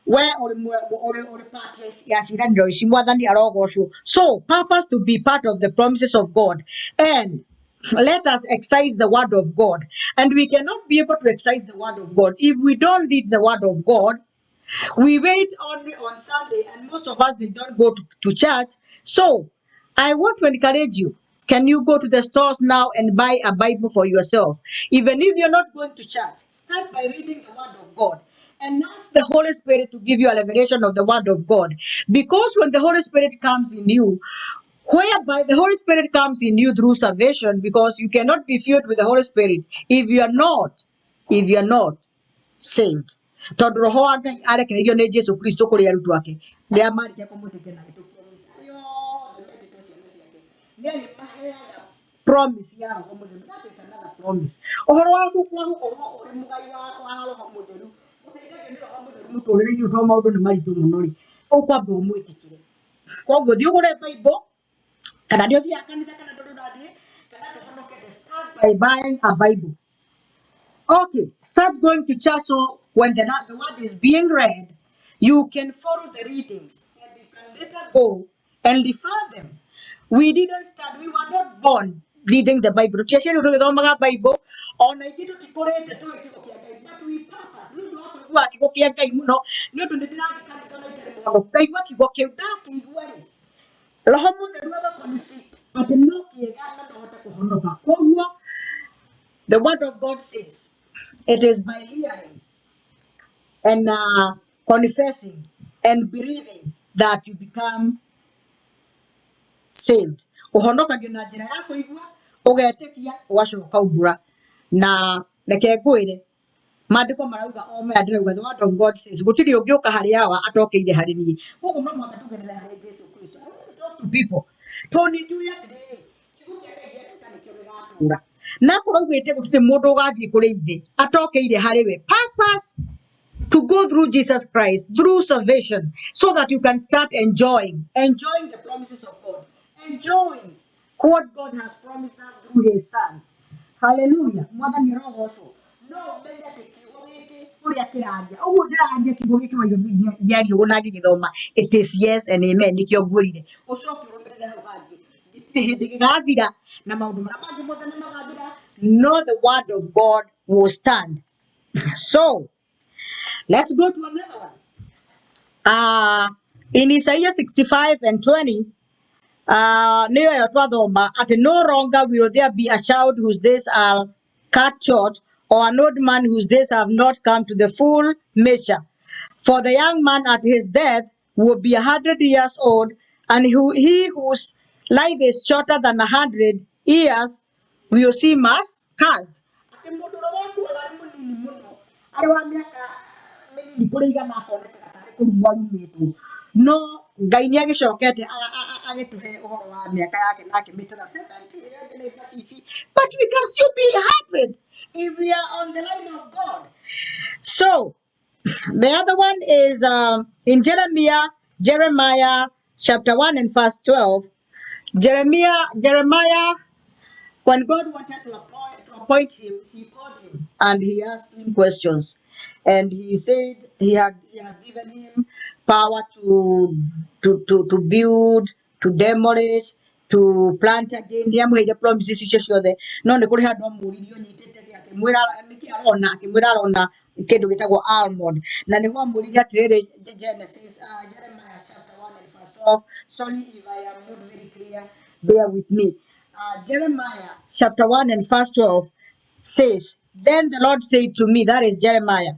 we ũrĩ part ya ciĩranĩro ici. Mwathani arogocwo. So purpose to be part of the promises of God and let us exercise the word of God, and we cannot be able to exercise the word of God if we don't read the word of God. We wait only on Sunday, and most of us, they don't go to church. So I want to encourage you. Can you go to the stores now and buy a Bible for yourself? Even if you're not going to church, start by reading the Word of God and ask the Holy Spirit to give you a revelation of the Word of God. Because when the Holy Spirit comes in you, whereby the Holy Spirit comes in you through salvation, because you cannot be filled with the Holy Spirit if you are not saved, tondũ roho wa Ngai arekereirio nĩ Jesu Kristo kũrĩ arutwo ake rĩrĩa marĩkia kũmwĩtĩkia na agĩtũ promise arĩa othe metĩtwo ciana ciake, nĩ arĩmaheaga promise ya Roho Mũtheru. That is another promise. Ũhoro waku kwa gũkorwo ũrĩ mũgai wa Roho Mũtheru, ũteithagio nĩ Roho Mũtheru mũtũrĩre-inĩ ũyũ, tondũ maũndũ nĩ maritũ mũno rĩ, ũkwamba ũmwĩtĩkĩre. Koguo thiĩ ũgũre Bible. Kana nĩ ũthiaga kanitha kana ndũrĩ ũrathiĩ kana ndũhonokete, start by buying a Bible. Okay, start going to church so when the word is being read, you can follow the readings and you can later go and refer them. We didn't start, we were not born reading the Bible. Tũtiaciarirwo tũgĩthomaga Bible, ona ithuĩ tũtikũrĩte tũĩ kiugo kĩa Ngai, but we purpose, nĩ ũndũ wa kũiguaga kiugo kĩa Ngai mũno, nĩ ũndũ nĩ ndĩrathiĩ kanitha na itarĩ mũhonoku. Ngaigua kiugo kĩu, ndakĩigua rĩ, Roho Mũtheru agaconvict atĩ no kĩega na no hote kũhonoka. Koguo, the word of God says, it is by hearing and confessing and believing that you become saved. Ũhonokagio na njĩra ya kũigua, ũgetĩkia, ũgacoka ũkaumbũra. Na reke ngwĩre, maandĩko marauga o maya ndĩrauga, the word of God says, gũtirĩ ũngĩũka harĩ awa atokĩire harĩ niĩ. Koguo no mũhaka tũgerere harĩ Jesu Kristo. I want to talk to people. Tondũ nĩ njũĩ atĩrĩrĩ, kiugo kĩa Ngai gĩatuĩka nĩkĩo gĩgatũra. Na akorwo augĩte gũtirĩ mũndũ ũgathiĩ kũrĩ ithe atokĩire harĩ we. Purpose to go through Jesus Christ, through salvation, so that you can start enjoying the promises of God, enjoying what God has promised us through His Son. Hallelujah. Mwathani arogocwo. No ũmenye atĩ kiugo gĩkĩ ũrĩa kĩraria, ũguo ndĩraria kiugo gĩkĩ waigua ngĩaria ũguo na ngĩgĩthoma, it is yes and amen, nĩkĩo nguĩrire. Ũcoke ũrũmĩrĩre hau hangĩ. Gĩtirĩ hĩndĩ gĩgathira na maũndũ marĩa mangĩ mothe nĩ magathira, no the word of God will stand. So, let's go to another one. In Isaiah 65 and 20, nĩyo ĩyo twathoma atĩ no longer will there be a child whose days are cut short or an old man whose days have not come to the full measure. For the young man at his death will be 100 years old, and he whose life is shorter than 100 years will seem as cursed. Atĩ mũndũ ũrĩa wakuaga arĩ mũnini mũno, arĩ wa mĩaka mĩnini kũrĩ igana akonekaga tarĩ kũrumwo arumĩtwo. No Ngai nĩ agĩcokete agĩtũhe ũhoro wa mĩaka yake na akĩmĩtara 70 ĩrĩa ĩngĩ nĩ ici. But we can still be 100 if we are on the line of God. So the other one is in Jeremiah chapter 1 and verse 12. Jeremiah, when God wanted to appoint him, he called him and he asked him questions. And he said he has given him power to build, to demolish, to plant again. Nĩ amũheire promises icio ciothe. No nĩ kũrĩ handũ amũririe ũnyitĩte kĩ akĩmwĩra nĩkĩ arona, akĩmwĩra arona kĩndũ gĩtagwo almond. Na nĩho amũririe atĩrĩrĩ Genesis, Jeremiah chapter 1 and verse 12. Sorry if I am not very clear, bear with me. Jeremiah chapter 1 and verse 12 says, "Then the Lord said to me," that is Jeremiah,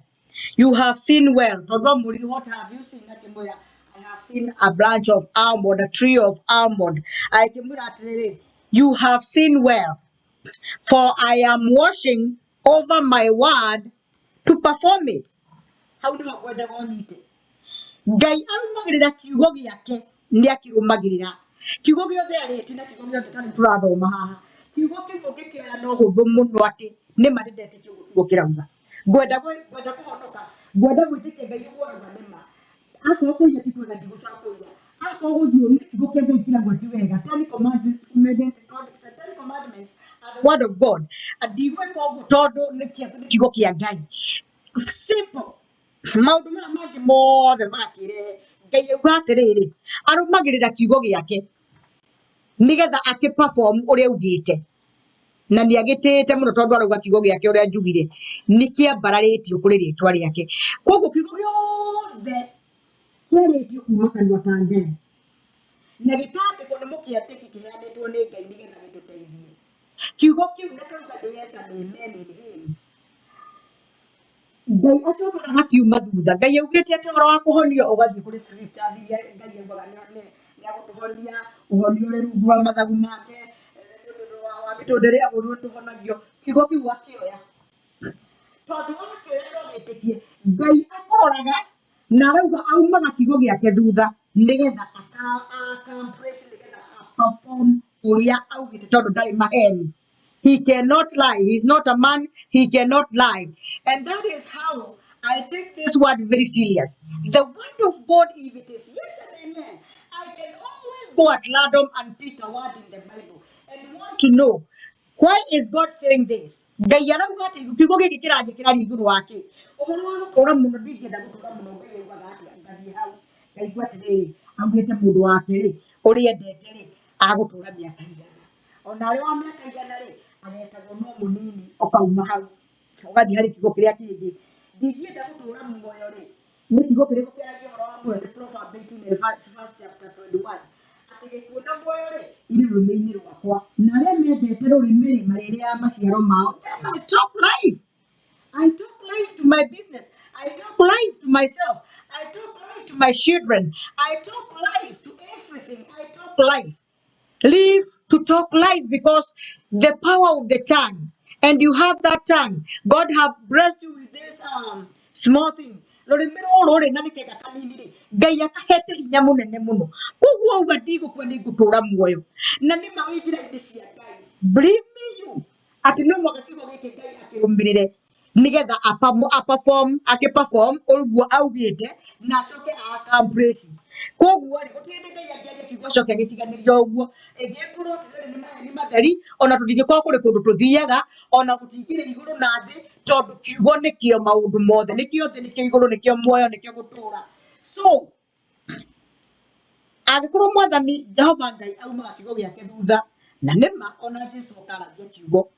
"you have seen well." Tondũ amũririe, "What have you seen?" Akĩmwĩra, "I have seen a branch of almond, a tree of almond." Akĩmwĩra atĩrĩrĩ, "You have seen well, for I am watching over my word to perform it." Hau nĩho ngwendaga ũnyite. Ngai arũmagĩrĩra kiugo gĩake, nĩ akĩrũmagĩrĩra. Kiugo gĩothe arĩtie na kiugo gĩothe tarĩu tũrathoma haha. Kiugo kĩu ũngĩkĩoya no hũthũ mũno atĩ nĩma nĩndetĩkia ũguo kiugo kĩrauga. Ngwenda kũhonoka, ngwenda gwĩtĩkia Ngai ũguo arauga nĩma. Akorwo kũiya ti kwega ndigũcoka kũiya. Akorwo gũthiĩ ũũ nĩ kiugo kĩa Ngai kĩrauga ti wega. Ten commandments are the word of God. Ndigwĩka ũguo tondũ nĩ kiugo kĩa Ngai. Simple. Maũndũ maya mangĩ mothe makĩrehe Ngai auga atĩrĩrĩ, arũmagĩrĩra kiugo gĩake nĩgetha akĩ perform ũrĩa augĩte na nĩ agĩtĩĩte mũno tondũ arauga kiugo gĩake ũrĩa njugire nĩ kĩambararĩtio kũrĩ rĩtwa rĩake. Koguo kiugo gĩothe kĩarĩtio kuma kanua ka Ngai na gĩkandĩkwo nĩ mũkĩandĩki kĩheanĩtwo nĩ Ngai nĩgetha gĩtũteithie. Kiugo kĩu na twauga nĩ yes and amen in him. Ngai acokaga agakiuma thutha. Ngai augĩte atĩ ũhoro wa kũhonio ũgathiĩ kũrĩ scriptures iria Ngai augaga nĩ agũtũhonia, ũhonio ũrĩ rungu rwa mathagu make, nĩ ũndũ wa mĩtũndũ ĩrĩa ahũrirwo tũhonagio. Kiugo kĩu akĩoya. Tondũ wakĩoya no wĩtĩkie, Ngai akũroraga na arauga aumaga kiugo gĩake thutha nĩgetha accomplish, nĩgetha perform ũrĩa augĩte tondũ ndarĩ maheni. He cannot lie. He's not a man. He cannot lie. And that is how I take this word very serious. The word of God, if it is yes and amen, I can always go at random and pick a word in the Bible and want to know why is God saying this. Ngai arauga atĩ kiugo gĩkĩ kĩrathiĩ kĩraria igũrũ wake ũhoro wa gũtũra mũno, ndingĩenda gũtũra mũno. Ngai augaga atĩa? Ngathiĩ hau ngaigua atĩrĩrĩ, augĩte mũndũ wake rĩ, ũrĩa endete rĩ, agũtũra mĩaka 100, ona arĩ wa mĩaka 100 rĩ, agetagwo no mũnini. Ũkauma hau ũgathiĩ harĩ kiugo kĩrĩa kĩngĩ, ndingĩenda gũtũra muoyo rĩ, nĩ kiugo kĩrĩkũ kĩaragia ũhoro wa muoyo? Nĩ Proverbs 18 verse chapter 21, atĩ gĩkuũ na muoyo rĩ irĩ rũrĩmĩ-inĩ rwakwa, na arĩa mendete rũrĩmĩ rĩ marĩrĩaga maciaro mao. Then I talk life. I talk life to my business. I talk life to myself. I talk life to my children. I talk life to everything. I talk life. Live to talk life, because the power of the tongue, and you have that tongue. God have blessed you with this small thing. Rũrĩmĩ rũrũ rĩ, na nĩ kega kanini rĩ, Ngai akahete hinya mũnene mũno. Koguo auga ndigũkua, nĩ ngũtũra muoyo, na nĩ ma wĩ njĩra-inĩ cia Ngai. Believe me you, atĩ no mũhaka kiugo gĩkĩ Ngai akĩrũmĩrĩre nigetha aperform, akĩperform ũguo augĩte na acoke accomplish. Koguo rĩ, gũtirĩ hĩndĩ Ngai angĩaria kiugo acoke agĩtiganĩria ũguo. Ĩngĩkorwo atĩrĩrĩ, nĩ maheni matheri, ona tũtingĩkorwo kũrĩ kũndũ tũthiaga, ona gũtingĩrĩ igũrũ na thĩ, tondũ kiugo nĩkĩo maũndũ mothe, nĩkĩo thĩ, nĩkĩo igũrũ, nĩkĩo muoyo, nĩkĩo gũtũra. So angĩkorwo Mwathani Jehova Ngai aumaga kiugo gĩake thutha, na nĩma ona Jesu akaragia kiugo,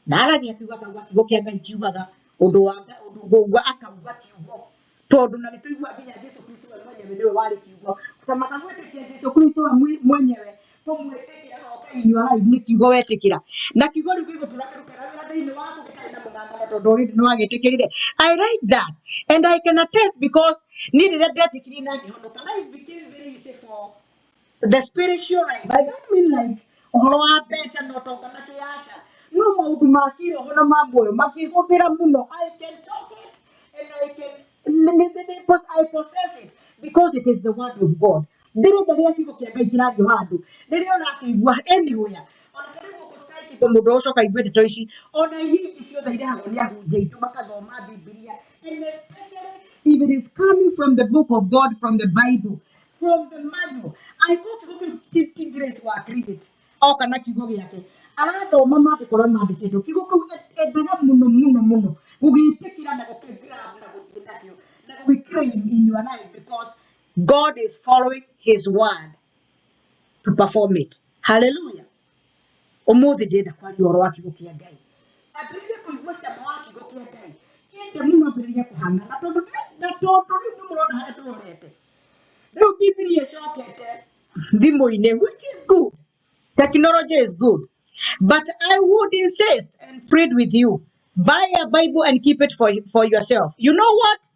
na aragia kiugo akauga kiugo kĩa Ngai kiugaga ũndũ wa ũndũ ũguo, akauga kiugo, tondũ na nĩtũigua nginya Jesu Kristo we mwenyewe nĩwe warĩ kiugo. Tamaka gwĩtĩkia Jesu Kristo we mwenyewe, kũmwĩtĩkĩra oka in your life nĩ kiugo wetĩkĩra, na kiugo rĩu gĩgũtũra kĩrutaga wĩra thĩinĩ waku gĩtarĩ na mũng'ang'ano, tondũ already nĩwagĩtĩkĩrire. I like that and I can attest, because niĩ rĩrĩa ndetĩkirie na ngĩhonoka, life became very easy for the spiritual life. I don't mean like ũhoro wa mbeca na ũtonga na kĩaca, no maũndũ ma kĩroho na ma muoyo makĩhũthĩra mũno. I can talk it and I can I possess it because it is the word of God. Ndĩrenda rĩrĩa kiugo kĩa Ngai kĩrario handũ, rĩrĩa ũrakĩigua anywhere, ona ta rĩu gũkũ Sky, mũndũ ũcoka aigue ndeto ici, ona iria ingĩ ciothe irehagwo nĩ ahunjia aitũ makathoma Bibilia, and especially if it is coming from the book of God, from the Bible, from the manual. Angĩkorwo kiugo kĩu ti Grace wa credit oka na kiugo gĩake arathoma maandĩko ũrĩa mandĩkĩtwo, kiugo kĩu endaga mũno mũno mũno gũgĩtĩkĩra na gũkĩgrab na gũthiĩ nakĩo na gũgĩclaim in your life, because God is following his word to perform it. Hallelujah. Ũmũthĩ ndĩrenda kwaria ũhoro wa kiugo kĩa Ngai. Ambĩrĩria kũigua cama wa kiugo kĩa Ngai, kĩende mũno, ambĩrĩria kũhang'ana, tondũ rĩu nĩ mũrona harĩa tũrorete. Rĩu Bibilia ĩcokete thimũ-inĩ, which is good. Technology is good, but I would insist and plead with you, buy a Bible and keep it for yourself. You know what,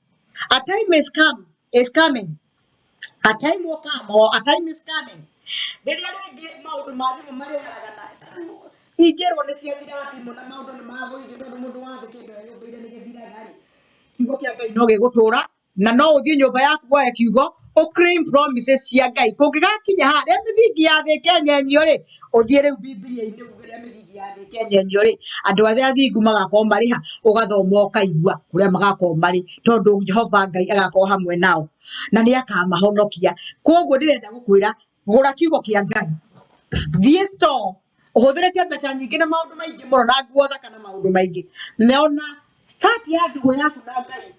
a time is coming, a time will come, or a time is coming, rĩrĩa rĩngĩ maũndũ ma thimũ marĩharagana. Ingĩrwo nĩ ciathira thimũ na maũndũ nĩ magũithio, tondũ mũndũ wa thĩ kĩndũ eyũmbĩire nĩ gĩthiraga rĩ, kiugo kĩa Ngai no gĩgũtũra, na no ũthiĩ nyũmba yaku woe kiugo, ũclaim promises cia Ngai. Kũngĩgakinya harĩa mĩthingi ya thĩ ĩkenyenyio rĩ, ũthiĩ rĩu Bibilia-inĩ uge rĩa mĩthingi ya thĩ ĩkenyenyio rĩ, andũ arĩa athingu magakorwo marĩ ha? Ũgathoma ũkaigua kũrĩa magakorwo marĩ, tondũ Jehova Ngai agakorwo hamwe nao na nĩ akamahonokia. Koguo ndĩrenda gũkwĩra, gũra kiugo kĩa Ngai, thiĩ store ũhũthĩrĩte mbeca nyingĩ na maũndũ maingĩ mũno na nguo thaka na maũndũ maingĩ, na start ya ndũgũ yaku na Ngai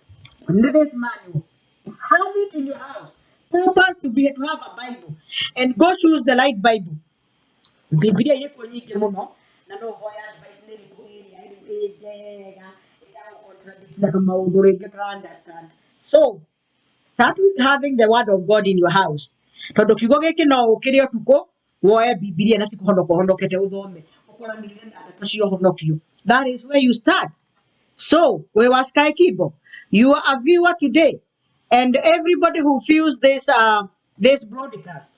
nĩ this manual. Have it in your house. Purpose to be to have a Bible and go choose the right Bible. Bibilia irĩ kuo nyingĩ mũno, na no ũhoya advice nĩ ĩrĩkũ ĩrĩa ĩ njega ĩtagũ-contradict na tũmaũndũ rĩngĩ tũra understand. So start with having the word of God in your house, tondũ kiugo gĩkĩ no ũkĩre ũtukũ woe Bibilia, na ti kũhonoka ũhonokete, ũthome ũkoranĩrĩre na ndeto cia ũhonokio. That is where you start. So we wa Sky Kibo, you are a viewer today, and everybody who feels this broadcast,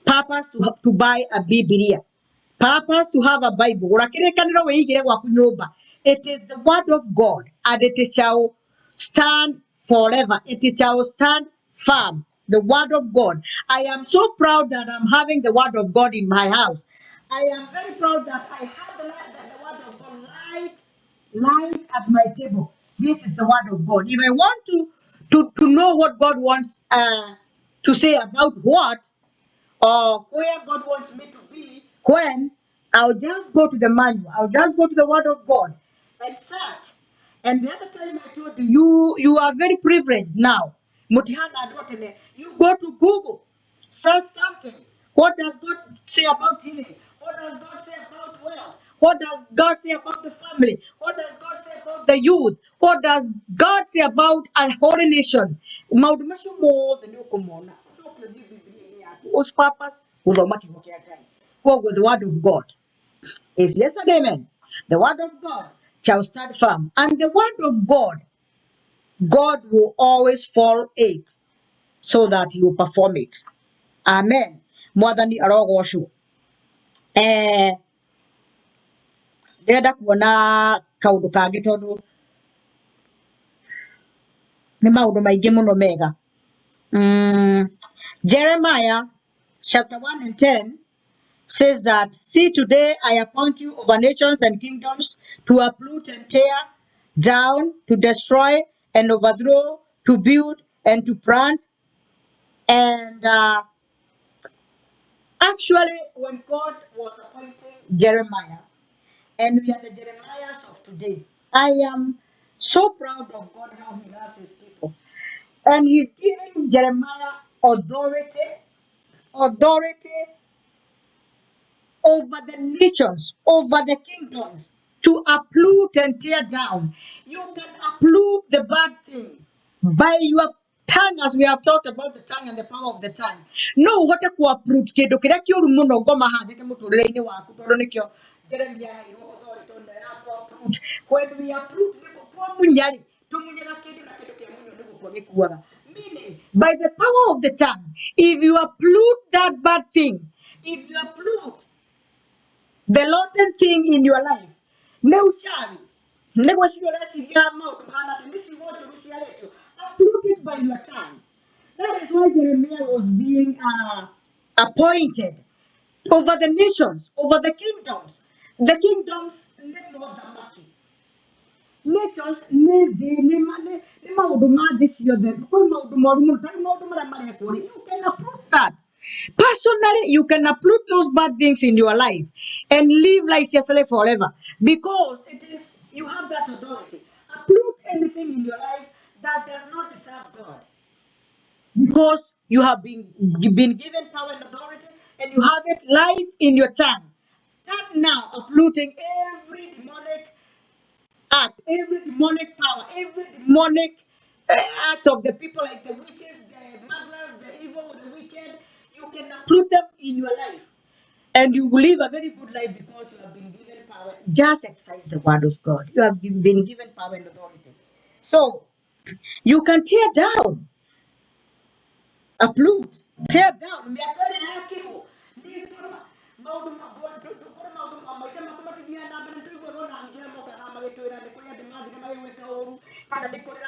purpose to buy a Bibilia, purpose to have a Bible. Gũra Kĩrĩkanĩro wĩigĩre gwaku nyũmba. It is the word of God and it shall stand forever. It shall stand firm, the word of God. I am so proud that I'm having the word of God in my house. I am very proud that I have the word of God light at my table. This is the word of God. If I want to know what God wants to say about what, or where God wants me to be when I'll just go to the manual, I'll just go to the Word of God and search. And the other time I told you, you are very privileged now. Mutihana andũ a tene. You go to Google, search something. What does God say about healing? What does God say about wealth? What does God say about the family? What does God say about the youth? What does God say about a holy nation? Maũndũ macio mothe nĩ ũkũmona. Ũcoke ũthiĩ Bibilia-inĩ yaku. Whose purpose? Gũthoma kiugo kĩa Ngai. Koguo the word of God is yes and amen. The word of God shall stand firm. And the word of God, God will always follow it so that he will perform it. Amen. Mwathani arogocwo. Ndĩrenda kuona kaũndũ kangĩ tondũ nĩ maũndũ maingĩ mũno mega. Jeremiah chapter 1 and 10 says that, "See, today I appoint you over nations and kingdoms to uproot and tear down, to destroy and overthrow, to build and to plant." And actually, when God was appointing Jeremiah, and we are the Jeremiahs of today, I am so proud of God, how he loves his people. And he's giving Jeremiah authority, authority over the nations, over the kingdoms, to uproot and tear down. You can uproot the bad thing by your tongue, as we have talked about the tongue and the power of the tongue. No ũhote ku uproot kĩndũ kĩrĩa kĩũru mũno ngoma handĩte mũtũrĩre-inĩ waku tondũ nĩkĩo Jeremiah aheirwo authority ĩno ya ku uproot. When we uproot, twamunya rĩ, tũmunyaga kĩndũ na kĩndũ kĩamunywo nĩ gũkua gĩkuaga. Meaning, by the power of the tongue, if you uproot that bad thing, if you uproot the rotten thing in your life, nĩ uchawi, nĩ gwĩciria ũreciria maũndũ mahana atĩ nĩ ciugo njũru ciarĩtio, uproot it by your tongue. That is why Jeremiah was being appointed over the nations, over the kingdoms. The kingdoms nĩ mothamaki, nations nĩ thĩ, nĩ maũndũ ma thĩ ciothe. Kwĩ maũndũ moru mũno tarĩ maũndũ marĩa marekwo rĩ, you can uproot that personally. You can uproot those bad things in your life and live righteously forever because it is you have that authority. Uproot anything in your life that does not deserve God because you have been given power and authority and you have it right in your tongue. Start now uprooting every demonic act, every demonic power, every demonic act of the people like the witches, the murderers, the evil, the wicked. You can uproot them in your life and you will live a very good life because you have been given power. Just exercise the word of God. You have been given power and authority. So you can tear down, uproot, tear down. Mĩaka ĩrĩa yakirwo nĩ ngorwa maũndũ kũrĩ maũndũ maica maku matithiaga na mbere nĩtũiguaga ona angĩ mokaga magĩtwĩra nĩ kũrĩ andũ mathire magĩgwĩka ũru kana nĩ kũrĩ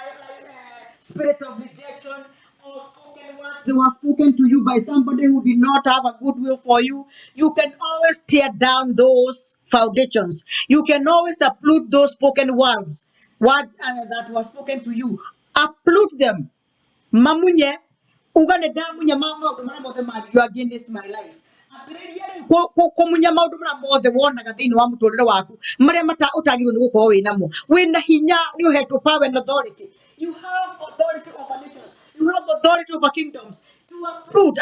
spirit of rejection or spoken words that were spoken to you by somebody who did not have a good will for you. You can always tear down those foundations. You can always uproot those spoken words that were spoken to you. Uproot them, mamunye, uga nĩ ndamunya maũndũ marĩa mothe mario against my life. Ambĩrĩria rĩu kũmunya maũndũ marĩa mothe wonaga thĩinĩ wa mũtũrĩre waku marĩa mata ũtagĩrĩirwo nĩ gũkorwo wĩ namo. Wĩna hinya, nĩ ũhetwo power and authority. You have authority over nations, you have authority over kingdoms to uproot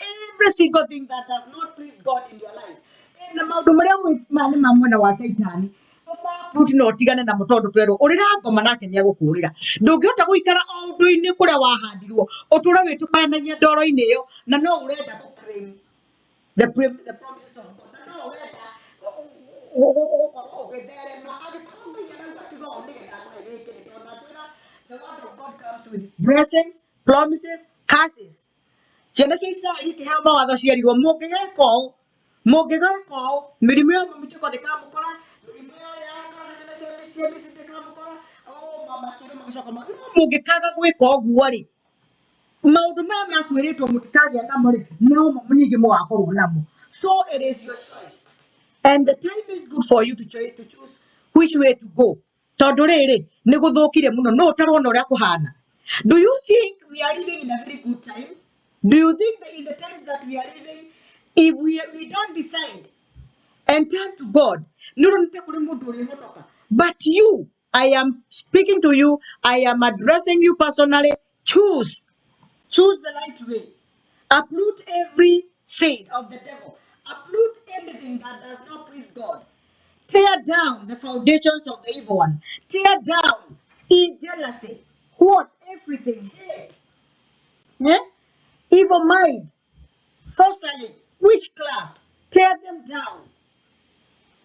every single thing that does not please God in your life. Na maũndũ marĩa ma nĩ ma mwena wa caitani uproot na ũtigane namo tondũ twerwo ũrĩra ngoma nake nĩ egũkũrĩra. Ndũngĩhota gũikara o ũndũ-inĩ kũrĩa wahandirwo ũtũre wĩtukanagia ndoro-inĩ ĩyo na no ũrenda gũ claim the promises of God na no ũrenda gũkorwo ũgĩtherema angĩkorwo Ngai arauga tiga ũũ nĩgetha ngũhe gĩkĩ nĩ tondũ atwĩra the word of God comes with blessings, promises, curses. Ciana cia Isiraeli ikĩheo mawatho cierirwo mũngĩgeka ũũ, mũngĩgeka ũũ, mĩrimũ ya mũmitũko ndĩkamũkora, mĩrimũ ya cia mĩtĩ ndĩkamũkora. Makĩrwo magĩcoka no mũngĩkaga gwĩka ũguo rĩ, maũndũ maya makwĩrĩtwo mũtikagĩa namo rĩ, no mo nyingĩ mũgakorwo namo. So it is your choice and the time is good for you to choose which way to go tondũ rĩrĩ nĩ gũthũkire mũno no ũtarona ũrĩa kũhana. Do you think we are living in a very good time? Do you think that in the times that we are living, if we don't decide and turn to God, nĩ ũronete kũrĩ mũndũ ũrĩhonoka? But you, I am speaking to you, I am addressing you personally. Choose, choose the right way. Uproot every seed of the devil. Uproot anything that does not please God. Tear down the foundations of the evil one. Tear down in jealousy, what everything, hate, yeah? Evil mind, sorcery, witchcraft. Tear them down.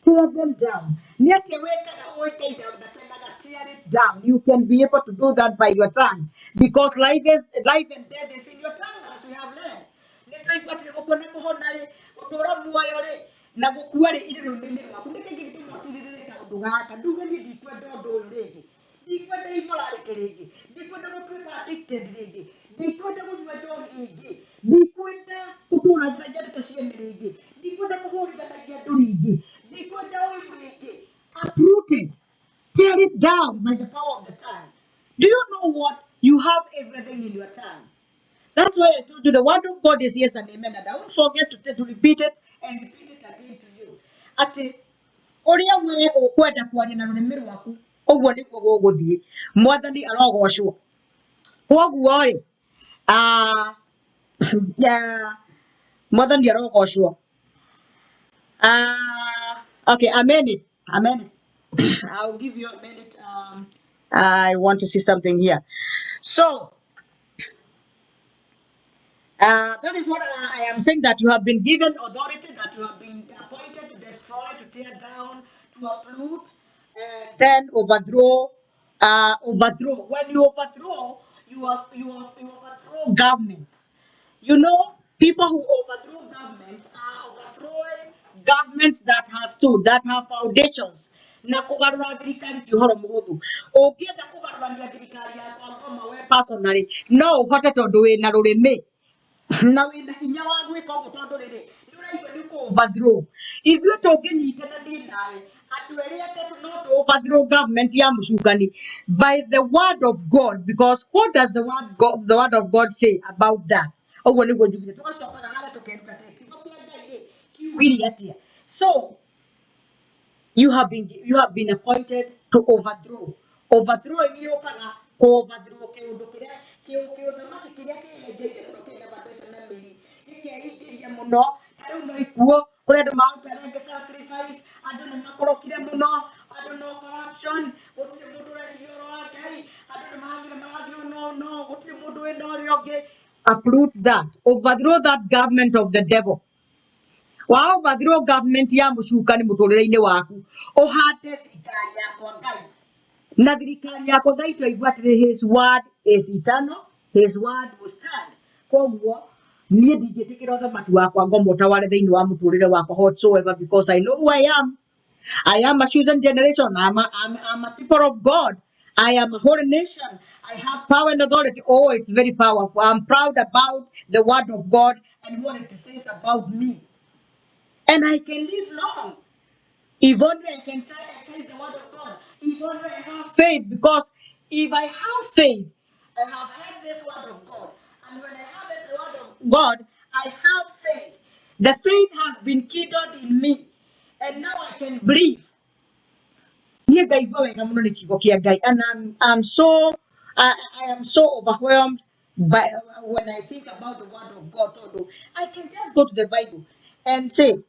Tear them down. Nĩ atĩa wĩkaga ũĩkaine ndakenaga? Tear it down. You can be able to do that by your tongue, because life is life and death is in your tongue, as we have learned. Nĩ twaigua atĩ gũkua na kũhona rĩ, gũtũra muoyo rĩ na gũkua rĩ, irĩ rũrĩmĩ-inĩ rwaku. Nĩkĩ gĩgĩtũma ũtirĩrĩre kaũndũ gaka nduge niĩ ndikwenda ũndũ ũyũ rĩngĩ, ndikwenda immorality rĩngĩ, ndikwenda gũtuĩka addicted rĩngĩ, ndikwenda kũnyua njohi rĩngĩ, ndikwenda gũtũra njĩra ndeto ciene rĩngĩ, ndikwenda kũhũrithanagia andũ rĩngĩ, ndikwenda ũiru rĩngĩ? Uproot it. Tear it down by the power of the tongue. Do you know what? You have everything in your tongue. That's why I told you the word of God is yes and amen. And I won't forget to repeat it and repeat it again to you. Ati ũrĩa we ũkwenda kwaria na rũrĩmĩ rwaku, ũguo nĩguo gũgũthiĩ. Mwathani arogocwo. Kwoguo rĩ, ah, yeah, Mwathani arogocwo. Ah, okay, a minute, a minute. I'll give you a minute. I want to see something here. So, that is what I am saying, that you have been given authority, that you have been appointed to destroy, to tear down, to uproot, and then overthrow. Overthrow. When you overthrow, you overthrow governments. People who overthrow governments are overthrowing governments that have stood, that have foundations. Na kũgarũra thirikari ti ũhoro mũhũthũ. Ũngĩenda kũgarũrania thirikari ya kwa ngoma we personally, no ũhote tondũ wĩna rũrĩmĩ na wĩna hinya wa gwĩka ũguo, tondũ rĩrĩ nĩ ũraigua nĩ kũ overthrow. Ithuĩ tũngĩnyitana niĩ nawe andũ erĩ atatũ, no tũ overthrow government ya mũcukani by the word of God, because what does the word of God say about that? Ũguo nĩguo njugire. Tũgacokaga harĩa tũkeruta atĩ kiugo kĩa Ngai rĩ kiugire atĩa. So you have been appointed to overthrow. Overthrowing yũkaga kũ overthrow kĩũndũ kĩrĩa kĩũthamaki kĩrĩa kĩenjeire mũno, kĩna foundation na mĩri gĩkeingĩria mũno. Ta rĩu no ikuo kũrĩ andũ maruta rĩngĩ sacrifice, andũ nĩ makorokire mũno, andũ no corruption, gũtirĩ mũndũ ũreciria ũhoro wa Ngai, andũ nĩ maragire marathio, no gũtirĩ mũndũ wĩna ũrĩa ũngĩ. Uproot that, overthrow that government of the devil. Wa overthrow government ya mũcukani mũtũrĩre-inĩ waku, ũhande thirikari yakwa Ngai. Na thirikari yakwa Ngai, twaigua atĩrĩ, his word is eternal, his word will stand. Koguo niĩ ndingĩtĩkĩra ũthamaki wakwa ngoma ũtaware thĩinĩ wa mũtũrĩre wakwa whatsoever, because I know who I am. I am a chosen generation. I'm a people of God. I am a holy nation. I have power and authority. Oh, it's very powerful. I'm proud about the word of God and what it says about me. And I can live long. If only I can say, say the word of God. If only I have faith, because if I have faith, I have heard this word of God. And when I have the word of God, I have faith. The faith has been kindled in me. And now I can believe. Niĩ ngaigua wega mũno nĩ kiugo kĩa Ngai. And I am so overwhelmed by when I think about the word of God. Tondũ I can just go to the Bible and say,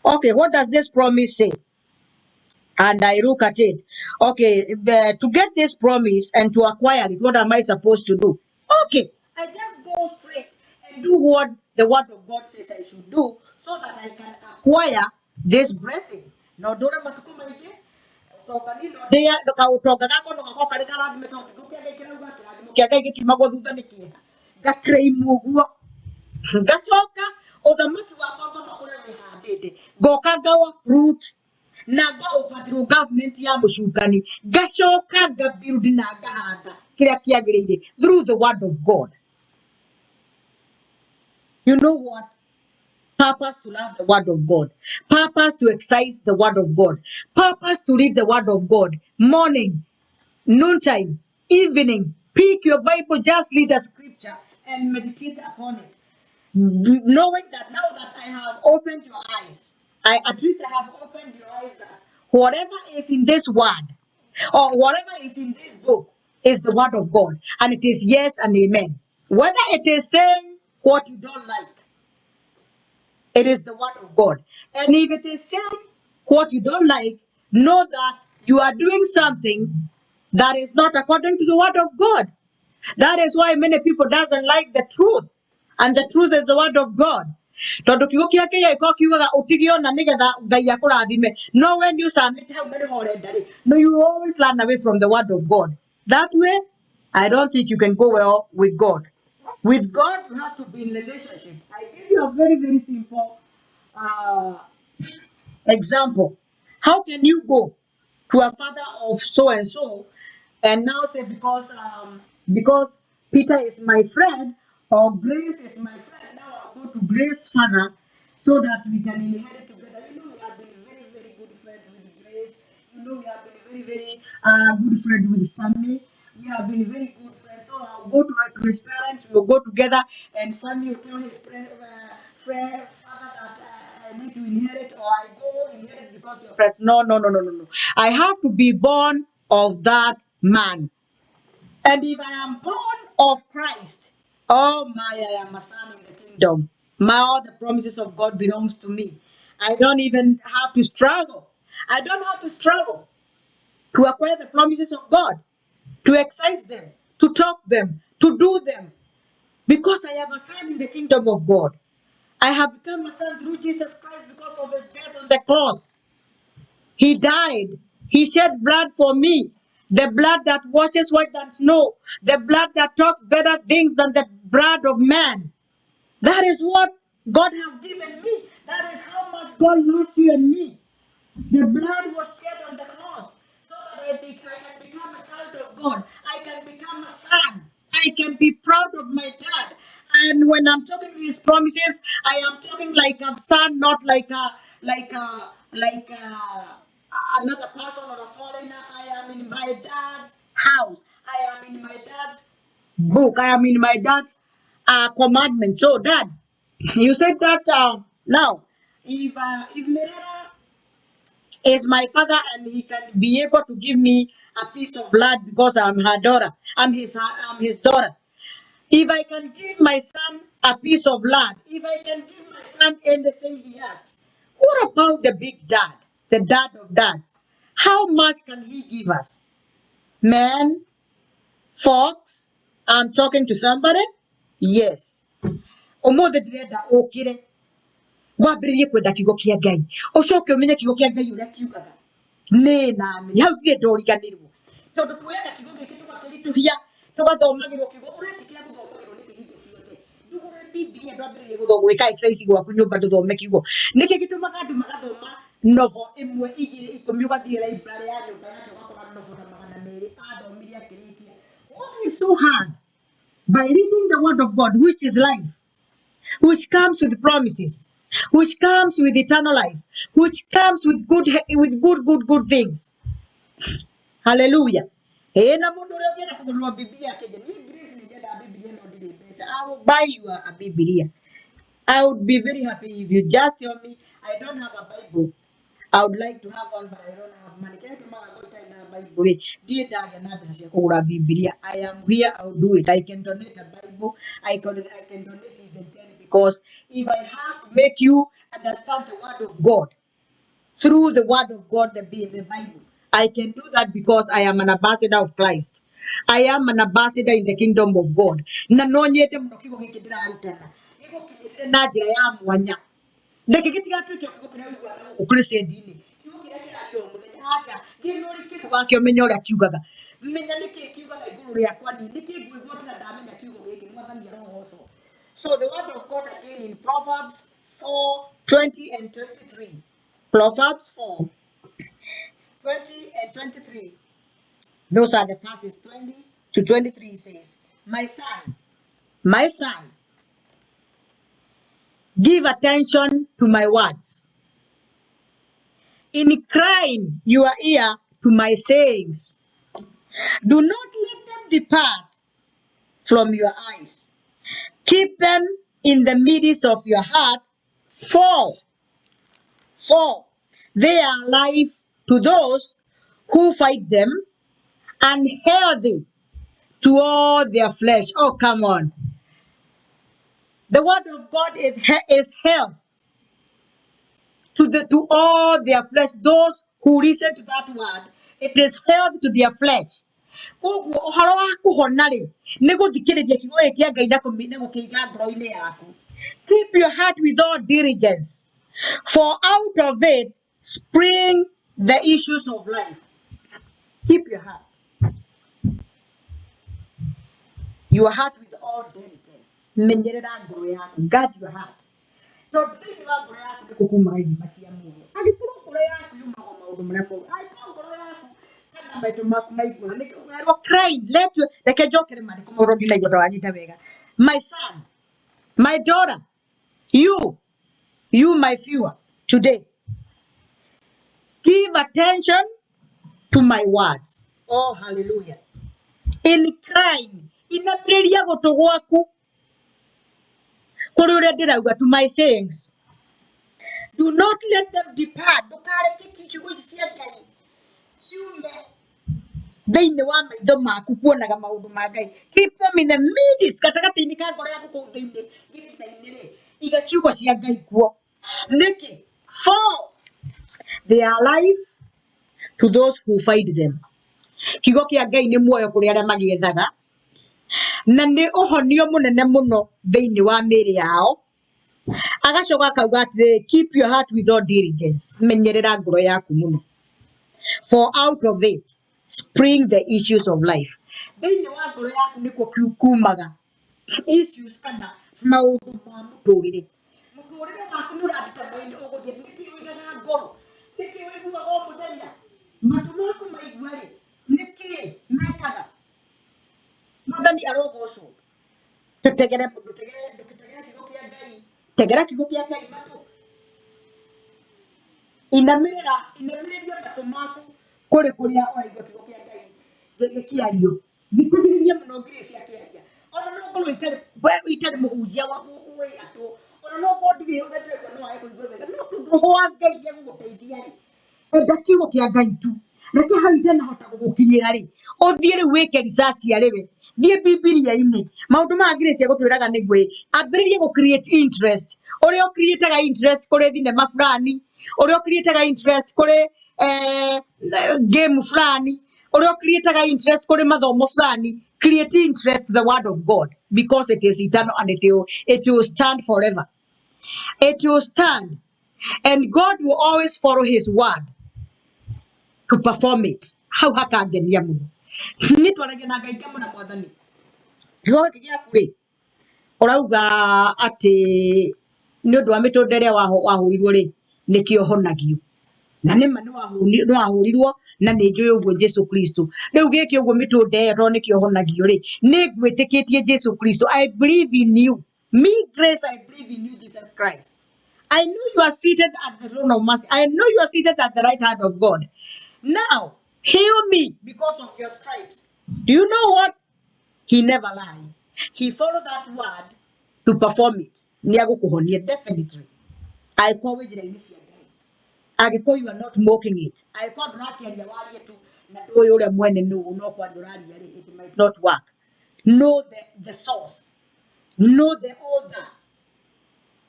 "Okay, what does this promise say?" And I look at it. Okay, to get this promise and to acquire it, what am I supposed to do? Okay, I just go straight and do what the word of God says I should do so that I can acquire this blessing. No ndũre matukũ maingĩ, ũtonga niĩ no ndĩe kaũtonga gakwa no gakorwo karĩ karathime, tondũ kiugo kĩa Ngai kĩrauga kĩrathimo kĩa Ngai gĩtiumagwo thutha nĩ kĩeha. Ngaclaim ũguo, ngacoka ũthamaki wakwa ngoma ũrĩa wĩhandĩte, ngoka ngawa root na nga overthrow government ya mũcukani, ngacoka nga build na ngahanda kĩrĩa kĩagĩrĩire through the word of God. You know what? Purpose to love the word of God, purpose to exercise the word of God, purpose to read the word of God morning, noontime, evening. Pick your Bible, just read a scripture and meditate upon it. Knowing that now that I have opened your eyes, I at least I have opened your eyes that whatever is in this word or whatever is in this book is the word of God, and it is yes and amen. Whether it is saying what you don't like, it is the word of God. And if it is saying what you don't like, know that you are doing something that is not according to the word of God. That is why many people doesn't like the truth. And the truth is the word of God. Tondũ kiugo kĩa Ngai gĩkorwo kiugaga ũtige ona nĩgetha Ngai akũrathime. No when you submit hau na nĩho ũrenda rĩ, no you always run away from the word of God. That way, I don't think you can go well with God. With God, you have to be in relationship. I give you a very, very simple example. How can you go to a father of so and so and now say because Peter is my friend or Grace is my friend, now I'll go to Grace's father so that we can inherit together. You know, we have been very, very good friends with Grace. You know, we have been very, very good friend with Sammy. We have been very good friends. So I'll go to his parents, we'll go together, and Sammy will tell his friend father that I need to inherit, or I go inherit because you're friends. No, no, no, no, no, no. I have to be born of that man. And if I am born of Christ, oh my, I am a son in the kingdom. My all the promises of God belongs to me. I don't even have to struggle. I don't have to struggle to acquire the promises of God, to exercise them, to talk them, to do them, because I am a son in the kingdom of God. I have become a son through Jesus Christ because of his death on the cross. He died. He shed blood for me. The blood that washes white than snow. The blood that talks better things than the blood of man. That is what God has given me. That is how much God loves you and me. The blood was shed on the cross so that I can become a child of God. I can become a son. I can be proud of my dad. And when I'm talking these promises, I am talking like a son, not like a like a like a, another person or a foreigner. I am in my dad's house. I am in my dad's book. I am in my dad's commandment. So, Dad, you said that now, if Merera is my father and he can be able to give me a piece of land because I'm her daughter. I'm his daughter. If I can give my son a piece of land, if I can give my son anything he asks, what about the big dad, the dad of dads? How much can he give us? Man, folks, I'm talking to somebody? Yes. Ũmũthĩ ndĩrenda ũkĩre wambĩrĩrie kwenda kiugo kĩa Ngai, ũcoke ũmenye kiugo kĩa Ngai ũrĩa kiugaga. Nĩ na hau ndirĩ ndoriganĩrwo, tondũ tuoyaga kiugo gĩkĩ tũgakĩritũhia, tũgathomagĩrwo kiugo ũretĩkĩra gũthomagĩrwo nĩkĩ hingo ciothe. Ndũgũre Bibilia ndwambĩrĩrie gwĩka exercise gwaku nyũmba ndũthome kiugo. Nĩkĩ gĩtũmaga andũ magathoma novel ĩmwe igĩrĩ ikũmi, ũgathiĩ library ya nyũmba yake ũgakora novel ta 200 athomire akĩrĩkia. Why is so hard? By reading the word of God, which is life, which comes with promises, which comes with eternal life, which comes with good, good, good things. Hallelujah. Ĩĩ na mũndũ ũrĩa ũngĩenda kũgũrĩrwo Bibilia akĩnjĩra, niĩ Grace nĩ nyendaga Bibilia no ndirĩ mbeca. I will buy you a Bibilia. I would be very happy if you just tell me I don't have a Bible. I would like to have one, but I don't have money. Kĩrĩa gĩtũmaga ngorwo itarĩ na Bible rĩ, ndirĩ ndagĩa na mbeca cia kũgũra Bibilia. I am here, I will do it. I can donate a Bible. I can donate even 10, because if I have to make you understand the word of God through the word of God, the Bible, I can do that because I am an ambassador of Christ. I am an ambassador in the kingdom of God. Na no nyende mũno kiugo gĩkĩ ndĩrarutana gĩgũkinyĩrĩre na njĩra ya mwanya. Reke gĩtigatuĩke kiugo kĩrĩa ũiguaga gũkũ crusade-inĩ, kiugo kĩrĩa kĩrario o mũthenya. Aca, thiĩ na ũrikĩru wakĩo, menya ũrĩa kiugaga, menya nĩkĩ kiugaga igũrũ rĩakwa niĩ, nĩkĩ ngwĩgwatĩra ndamenya kiugo gĩkĩ. Mwathani arogocwo. So the word of God again in Proverbs 4 20 and 23. Proverbs 4 20 and 23. Those are the verses 20 to 23 says, My son, my son, give attention to my words. Incline your ear to my sayings. Do not let them depart from your eyes. Keep them in the midst of your heart, for they are life to those who fight them and healthy to all their flesh. Oh, come on. The word of God is health to all their flesh. Those who listen to that word, it is health to their flesh. Koguo ũhoro wa kũhona rĩ nĩ gũthikĩrĩria kiugo gĩkĩ kĩa Ngai na gũkĩiga ngoro-inĩ yaku. Keep your heart with all diligence, for out of it spring the issues of life. Keep your heart. Your heart with all diligence. Menyerera ngoro yaku. Guard your heart. Tondũ thĩinĩ wa ngoro yaku nĩkuo kumaga ithima cia muoyo. Angĩkorwo ngoro yaku yumaga o maũndũ marĩa moru, angĩkorwo ngoro yaku kana maitho maku maiguaga, nĩkĩo ũrerwo crying, let your, reke njokere maandĩko mau tondũ ndinaigua ta wanyita wega. My son, my daughter, you my viewer, today, give attention to my words. Oh, hallelujah. Incline, inamĩrĩria gũtũ gwaku kũrĩ ũrĩa ndĩrauga, to my sayings. Do not let them depart. Ndũkareke ciugo ici cia Ngai ciume thĩinĩ wa maitho maku kuonaga maũndũ ma Ngai. Keep them in the midst, gatagatĩ-inĩ ka ngoro yaku kũu thĩinĩ, gĩtina-inĩ rĩ, iga ciugo cia Ngai kuo. Nĩkĩ? For they are life to those who find them. Kiugo kĩa Ngai nĩ muoyo kũrĩ arĩa magĩethaga, na nĩ ũhonio mũnene mũno thĩinĩ wa mĩĩrĩ yao. Agacoka akauga atĩrĩrĩ, keep your heart with all diligence, menyerera ngoro yaku mũno, for out of it spring the issues of life. Thĩinĩ wa ngoro yaku nĩkuo kumaga issues kana maũndũ ma mũtũrĩre. Mũtũrĩre waku nĩ ũradetermine ũgũthiĩ. Nĩkĩ ũigaga ngoro? Nĩkĩ ũiguaga o mũthenya? Matũ maku maigua rĩ, nĩkĩ mekaga? Mwathani arogocwo. Tũtegere, ndũtegere, ndũtegere kiugo kĩa Ngai. Tegera kiugo kĩa Ngai matũ. Inamĩrĩra, inamĩrĩria matũ maku kũrĩ kũrĩa ũraigua kiugo kĩa Ngai gĩkĩario. Thikagĩrĩria mũno Grace akĩaria. Ona no ngorwo we itarĩ mũhunjia wa wĩ gatũ. Ona no ngorwo ndirĩ ũrĩa ndĩraigua no wage kũigua wega. No tondũ roho wa Ngai nĩ egũgũteithia rĩ, enda kiugo kĩa Ngai tu. Reke hau itanahota gũgũkinyĩra rĩ, ũthiĩ rĩu wĩke research arĩ we. Thiĩ Bibilia-inĩ. Maũndũ maya Grace egũtwĩraga nĩguo ĩ, ambĩrĩrie gũ create interest. Ũrĩa ũ create interest kũrĩ thinema fulani, ũrĩa ũ create interest kũrĩ game fulani, ũrĩa ũ create interest kũrĩ mathomo fulani, create interest to the word of God because it is eternal and it will stand forever. It will stand, and God will always follow his word to perform it. Hau hakangenia mũno. Niĩ twaragia na Ngai ngamwĩra Mwathani, kiugo gĩkĩ gĩaku rĩ, ũrauga atĩ nĩ ũndũ wa mĩtũnda ĩrĩa wahũrirwo rĩ, nĩkĩo honagio. Na nĩma nĩ wahũrirwo na nĩ njũĩ ũguo Jesu Kristo. Rĩu gĩkĩ ũguo mĩtũnda ĩyo tondũ nĩkĩo honagio rĩ, nĩ ngwĩtĩkĩtie Jesu Kristo. I believe in you. Me, Grace, I believe in you, Jesus Christ. I know you are seated at the throne of mercy. I know you are seated at the right hand of God. Now, heal me because of your stripes. Do you know what? He never lied. He followed that word to perform it. Nĩ agũkũhonia definitely. Angĩkorwo wĩ njĩra-inĩ cia Ngai. Angĩkorwo you are not mocking it. Angĩkorwo ndũrakĩaria warie tu na ndũĩ ũrĩa mwene nũ no kwaria ũraria rĩ, it might not work. Know the source. Know the author.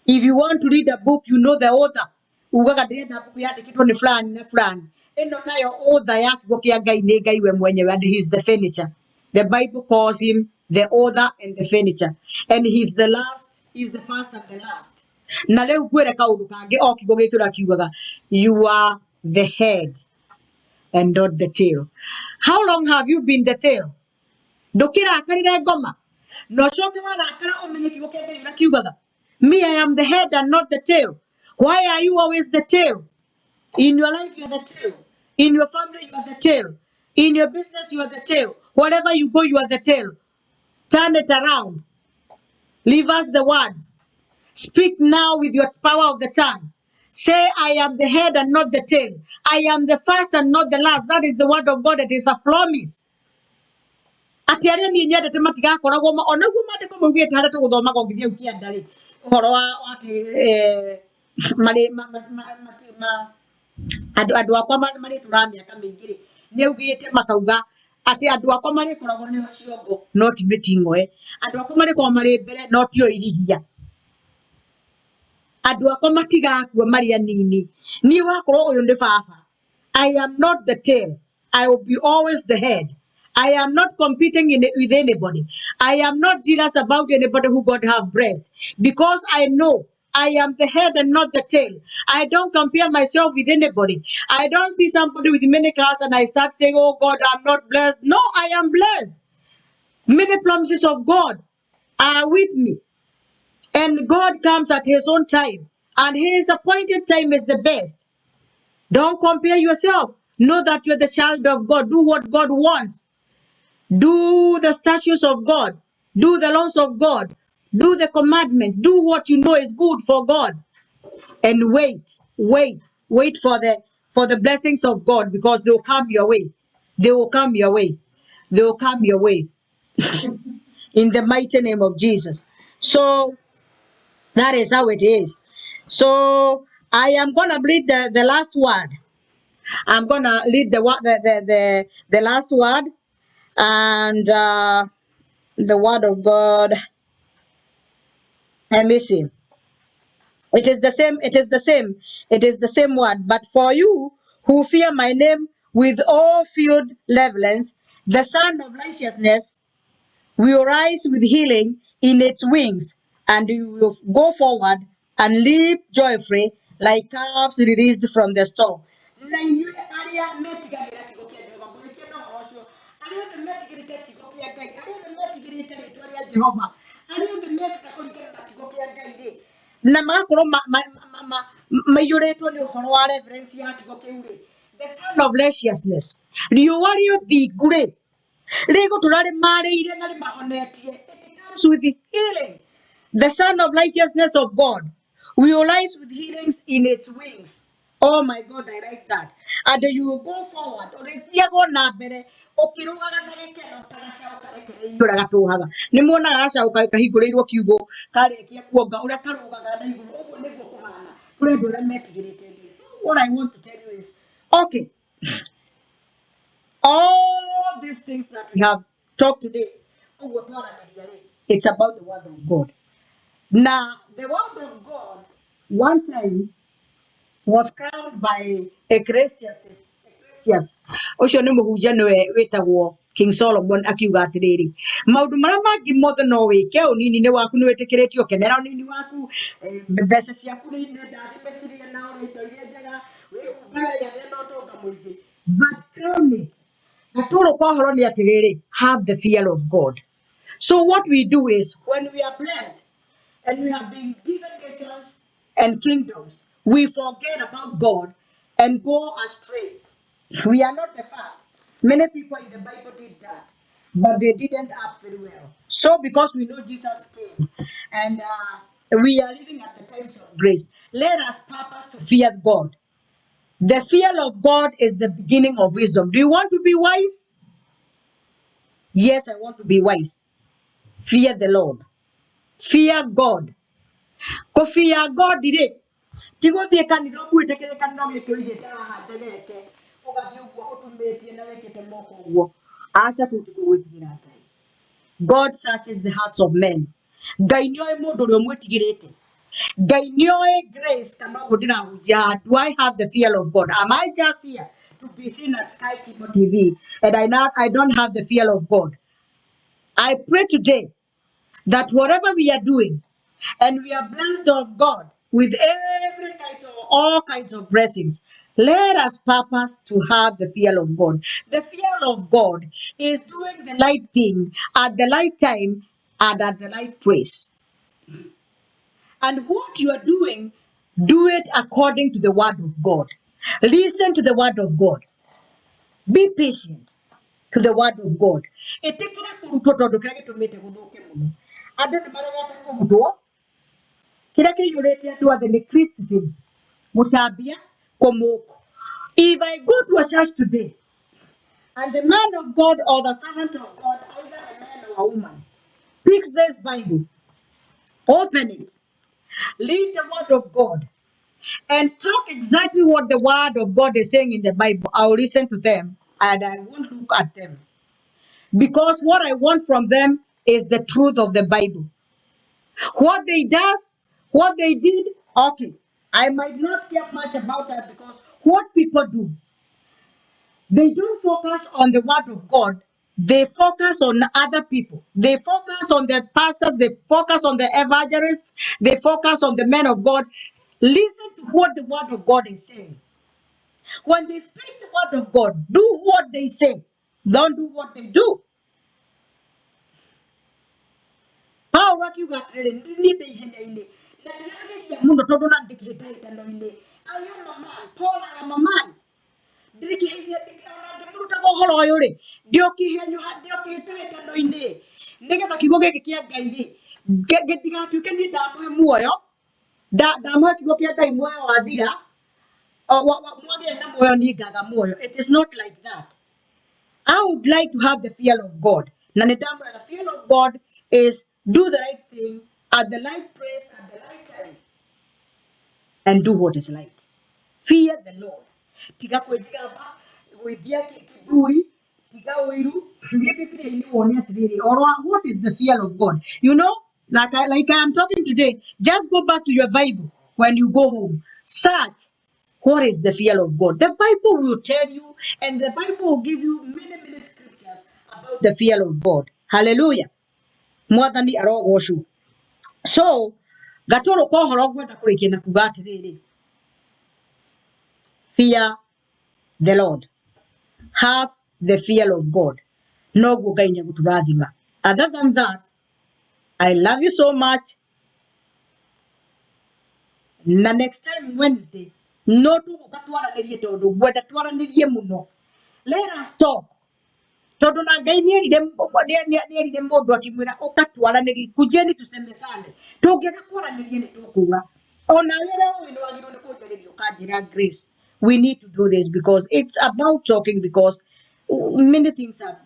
If you want to read a book, you know the author. Ugaga ndĩrenda mbuku yandĩkĩtwo nĩ fulani na fulani. Ĩno nayo author ya kiugo kĩa Ngai nĩ Ngai we mwenyewe, and he is the finisher. The Bible calls him the author and the finisher. And he's the last, he's the first and the last. Na rĩu ngwĩre kaũndũ kangĩ o kiugo gĩkĩ ũrĩa kiugaga, you are the head and not the tail. How long have you been the tail? Ndũkĩrakarĩre ngoma. Na ũcoke warakara ũmenye kiugo kĩa Ngai ũrĩa kiugaga. Me, I am the head and not the tail. Why are you always the tail? In your life, you are the tail. In your family, you are the tail. In your business, you are the tail. Wherever you go, you are the tail. Turn it around. Leave us the words. Speak now with your power of the tongue. Say, I am the head and not the tail. I am the first and not the last. That is the word of God. It is a promise. Atĩ arĩa niĩ nyendete matigakoragwo onaguo maandĩko maugĩte harĩa tũgũthomaga ũngĩthiĩ hau kĩanda rĩ, Ũhoro wa atĩ marĩ andũ akwa marĩtũraga mĩaka mĩingĩ rĩ, nĩ augĩte makauga atĩ andũ akwa marĩkoragwo nĩo ciongo no ti mĩting'oe, andũ akwa marĩkoragwo marĩ mbere no tio irigia, andũ akwa matigakua marĩ anini. Niĩ wakorwo ũyũ nĩ baba, I am not the tail, I will be always the head. I am not competing with anybody. I am not jealous about anybody who God have blessed, because I know I am the head and not the tail. I don't compare myself with anybody. I don't see somebody with many cars and I start saying, oh God, I'm not blessed. No, I am blessed. Many promises of God are with me. And God comes at his own time. And his appointed time is the best. Don't compare yourself. Know that you're the child of God. Do what God wants. Do the statutes of God. Do the laws of God. Do the commandments. Do what you know is good for God. And wait, wait, wait for the blessings of God, because they will come your way. They will come your way. They will come your way. In the mighty name of Jesus. So that is how it is. So I am going to read the last word. I'm going to read the last word, and the word of God. Let me see. It is the same. It is the same. It is the same word. But for you who fear my name with all field reverence, the Son of Righteousness will rise with healing in its wings, and you will go forward and leap joyfully like calves released from the stall. Na inyuĩ arĩa metigagĩra kiugo kĩa Jehova, mũrĩkie na ũhoro ũcio. Arĩa othe metigĩrĩte kiugo kĩa Ngai, arĩa othe metigĩrĩte rĩĩtwa rĩa Jehova, arĩa othe mekaga kũringana na kiugo kĩa Ngai rĩ, na magakorwo maiyũrĩtwo nĩ ũhoro wa reverence ya kiugo kĩu rĩ, the Son of Righteousness, riũa rĩa ũthingu rĩ, rĩgũtũra rĩmarĩire na rĩmahonetie. It comes with healing. The Son of Righteousness of God will rise with healings in its wings. Oh my God, I like that. And you will go forward. Ũrĩthiaga na mbere ũkĩrũgaga na gĩkeno ta gacaũ karekereirio ũrĩa gatũhaga. Nĩ muonaga gacaũ kahingũrĩirwo kiugũ karĩkia kuonga ũrĩa karũgaga na igũrũ. Ũguo nĩguo kũhana kũrĩ andũ arĩa metigĩrĩte Jesũ. So what I want to tell you is, okay, all these things that we have talked today, ũguo twaranĩria rĩ, it's about the word of God. Now, the word of God, one time, was crowned by Ecclesiastes. Ecclesiastes. Ũcio nĩ mũhunjia nĩwe wĩtagwo King Solomon, akiuga atĩrĩrĩ, maũndũ marĩa mangĩ mothe no wĩke, ũnini-inĩ waku nĩ wĩtĩkĩrĩtio, kenera ũnini waku, mbeca ciaku nĩ ndathime ciria na ũrĩa indo iria njega, wĩhumbe wega na ũtonga mũingĩ. But crown it. Gatũrũ ka ũhoro nĩ atĩrĩrĩ, have the fear of God. So what we do is, when we are blessed and we have been given nations and kingdoms, we forget about God and go astray. We are not the first. Many people in the Bible did that, but they didn't act very well. So because we know Jesus came and we are living at the times of grace, let us purpose to fear God. The fear of God is the beginning of wisdom. Do you want to be wise? Yes, I want to be wise. Fear the Lord. Fear God. Ko fear God rĩ, ti gũthiĩ kanitha ũkuĩte kĩrĩkanĩro gĩkĩ ũigĩte haha njegeke, ũgathiĩ ũguo ũtumĩtie na wĩkĩte moko ũguo. Aca, kũu tikuo gwĩtigĩra Ngai. God searches the hearts of men. Ngai nĩoĩ mũndũ ũrĩa ũmwĩtigĩrĩte. Ngai nĩoĩ grace kana ũguo ndĩrahunjia. Do I have the fear of God? Am I just here to be seen at Sky Kibo TV and I don't have the fear of God? I pray today that whatever we are doing, and we are blessed of God with every kind of, all kinds of blessings, let us purpose to have the fear of God. The fear of God is doing the right thing at the right time and at the right place. And what you are doing, do it according to the word of God. Listen to the word of God. Be patient to the word of God. Ĩtĩkĩra kũrutwo tondũ kĩrĩa gĩtũmĩte gũthũke mũno. Andũ nĩ maregete kũrutwo. Kĩrĩa kĩiyũrĩte andũ othe nĩ criticism, gũcambia, kũmũkũ. If I go to a church today, and the man of God or the servant of God, either a man or a woman, picks this Bible, open it, Read the word of God and talk exactly what the word of God is saying in the Bible. I'll listen to them and I won't look at them. Because what I want from them is the truth of the Bible. What they does, what they did, okay. I might not care much about that because what people do, they don't focus on the word of God. They focus on other people. They focus on the pastors. They focus on the evangelists. They focus on the men of God. Listen to what the word of God is saying. When they speak the word of God, do what they say. Don't do what they do. Paulo akiuga atĩrĩrĩ, niĩ ndĩ ihenya-inĩ na ndĩrageria mũno tondũ na ndĩ kĩhĩtahĩtano-inĩ. I am a man. Paul, I am a man. Ndĩ kĩhĩtahĩtano ngĩmũrutaga ũhoro ũyũ rĩ, ndĩ o kĩhĩtahĩtano-inĩ nĩgetha kiugo gĩkĩ kĩa Ngai rĩ, gĩtigatuĩke niĩ ndamũhe muoyo, ndamũhe kiugo kĩa Ngai muoyo wathira, mwagĩa na muoyo niĩ ngaga muoyo. It is not like that. I would like to have the fear of God. Na nĩ ndamwĩra, the fear of God is do the right thing at the right place at the right time and do what is right. Fear the Lord. Tiga kwĩjigamba, gwĩthia kiburi, tiga ũiru. Thiĩ Bibilia-inĩ wone atĩrĩrĩ, oro what is the fear of God? You know, like I am talking today, just go back to your Bible when you go home. Search what is the fear of God. The Bible will tell you, and the Bible will give you many, many scriptures about the fear of God. Hallelujah. Mwathani arogocwo. So, gatũrũ ka ũhoro ngwenda kũrĩkia na kuga atĩrĩrĩ, fear the Lord. Have the fear of God. Noguo Ngai nĩegũtũrathima. Other than that, I love you so much. Na next time Wednesday, no tũgũka twaranĩrie tondũ ngwenda twaranĩrie mũno. Let us talk. Tondũ na Ngai nĩerire mũndũ akĩmwĩra ũka twaranĩrie, kujeni tusemezane. Tũngĩaga kwaranĩria nĩ tũkũra. Onawe ũrĩa ũĩ nĩ wagĩrĩirwo nĩ kũnjarĩria ũkanjĩra Grace, we need to do this because it's about talking because many things are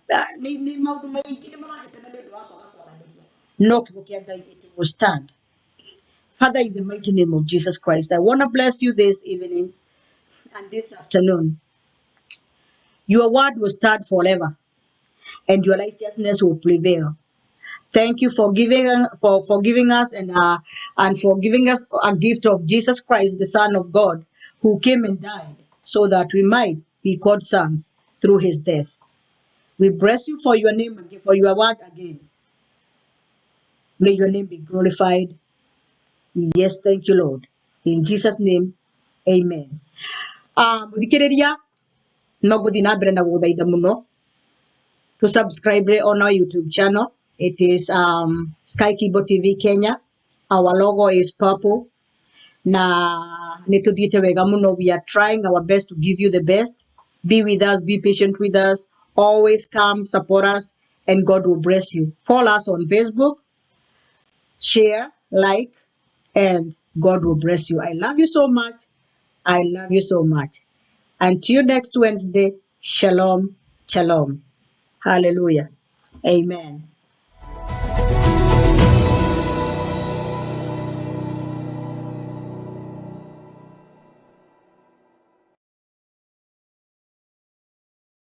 nĩ maũndũ maingĩ nĩ marahĩtana nĩ ũndũ wa kwaga kwaranĩria. No kiugo kĩa Ngai it will stand. Father, in the mighty name of Jesus Christ, I want to bless you this evening and this afternoon. Your word will stand forever and your righteousness will prevail. Thank you for giving us and for giving us a gift of Jesus Christ, the Son of God, who came and died so that we might be called sons through his death. We bless you for your name again, for your word again. May your name be glorified. Yes, thank you, Lord. In Jesus' name, amen. Mũthikĩrĩria no ngũthiĩ na mbere na gũgũthaitha mũno to subscribe on our YouTube channel. It is Sky Kibo TV Kenya. Our logo is purple. Na nĩ tũthiĩte wega mũno. We are trying our best to give you the best. Be with us, be patient with us. Always come support us, and God will bless you. Follow us on Facebook, share, like, and God will bless you. I love you so much. I love you so much. Until next Wednesday, shalom, shalom. Hallelujah. Amen.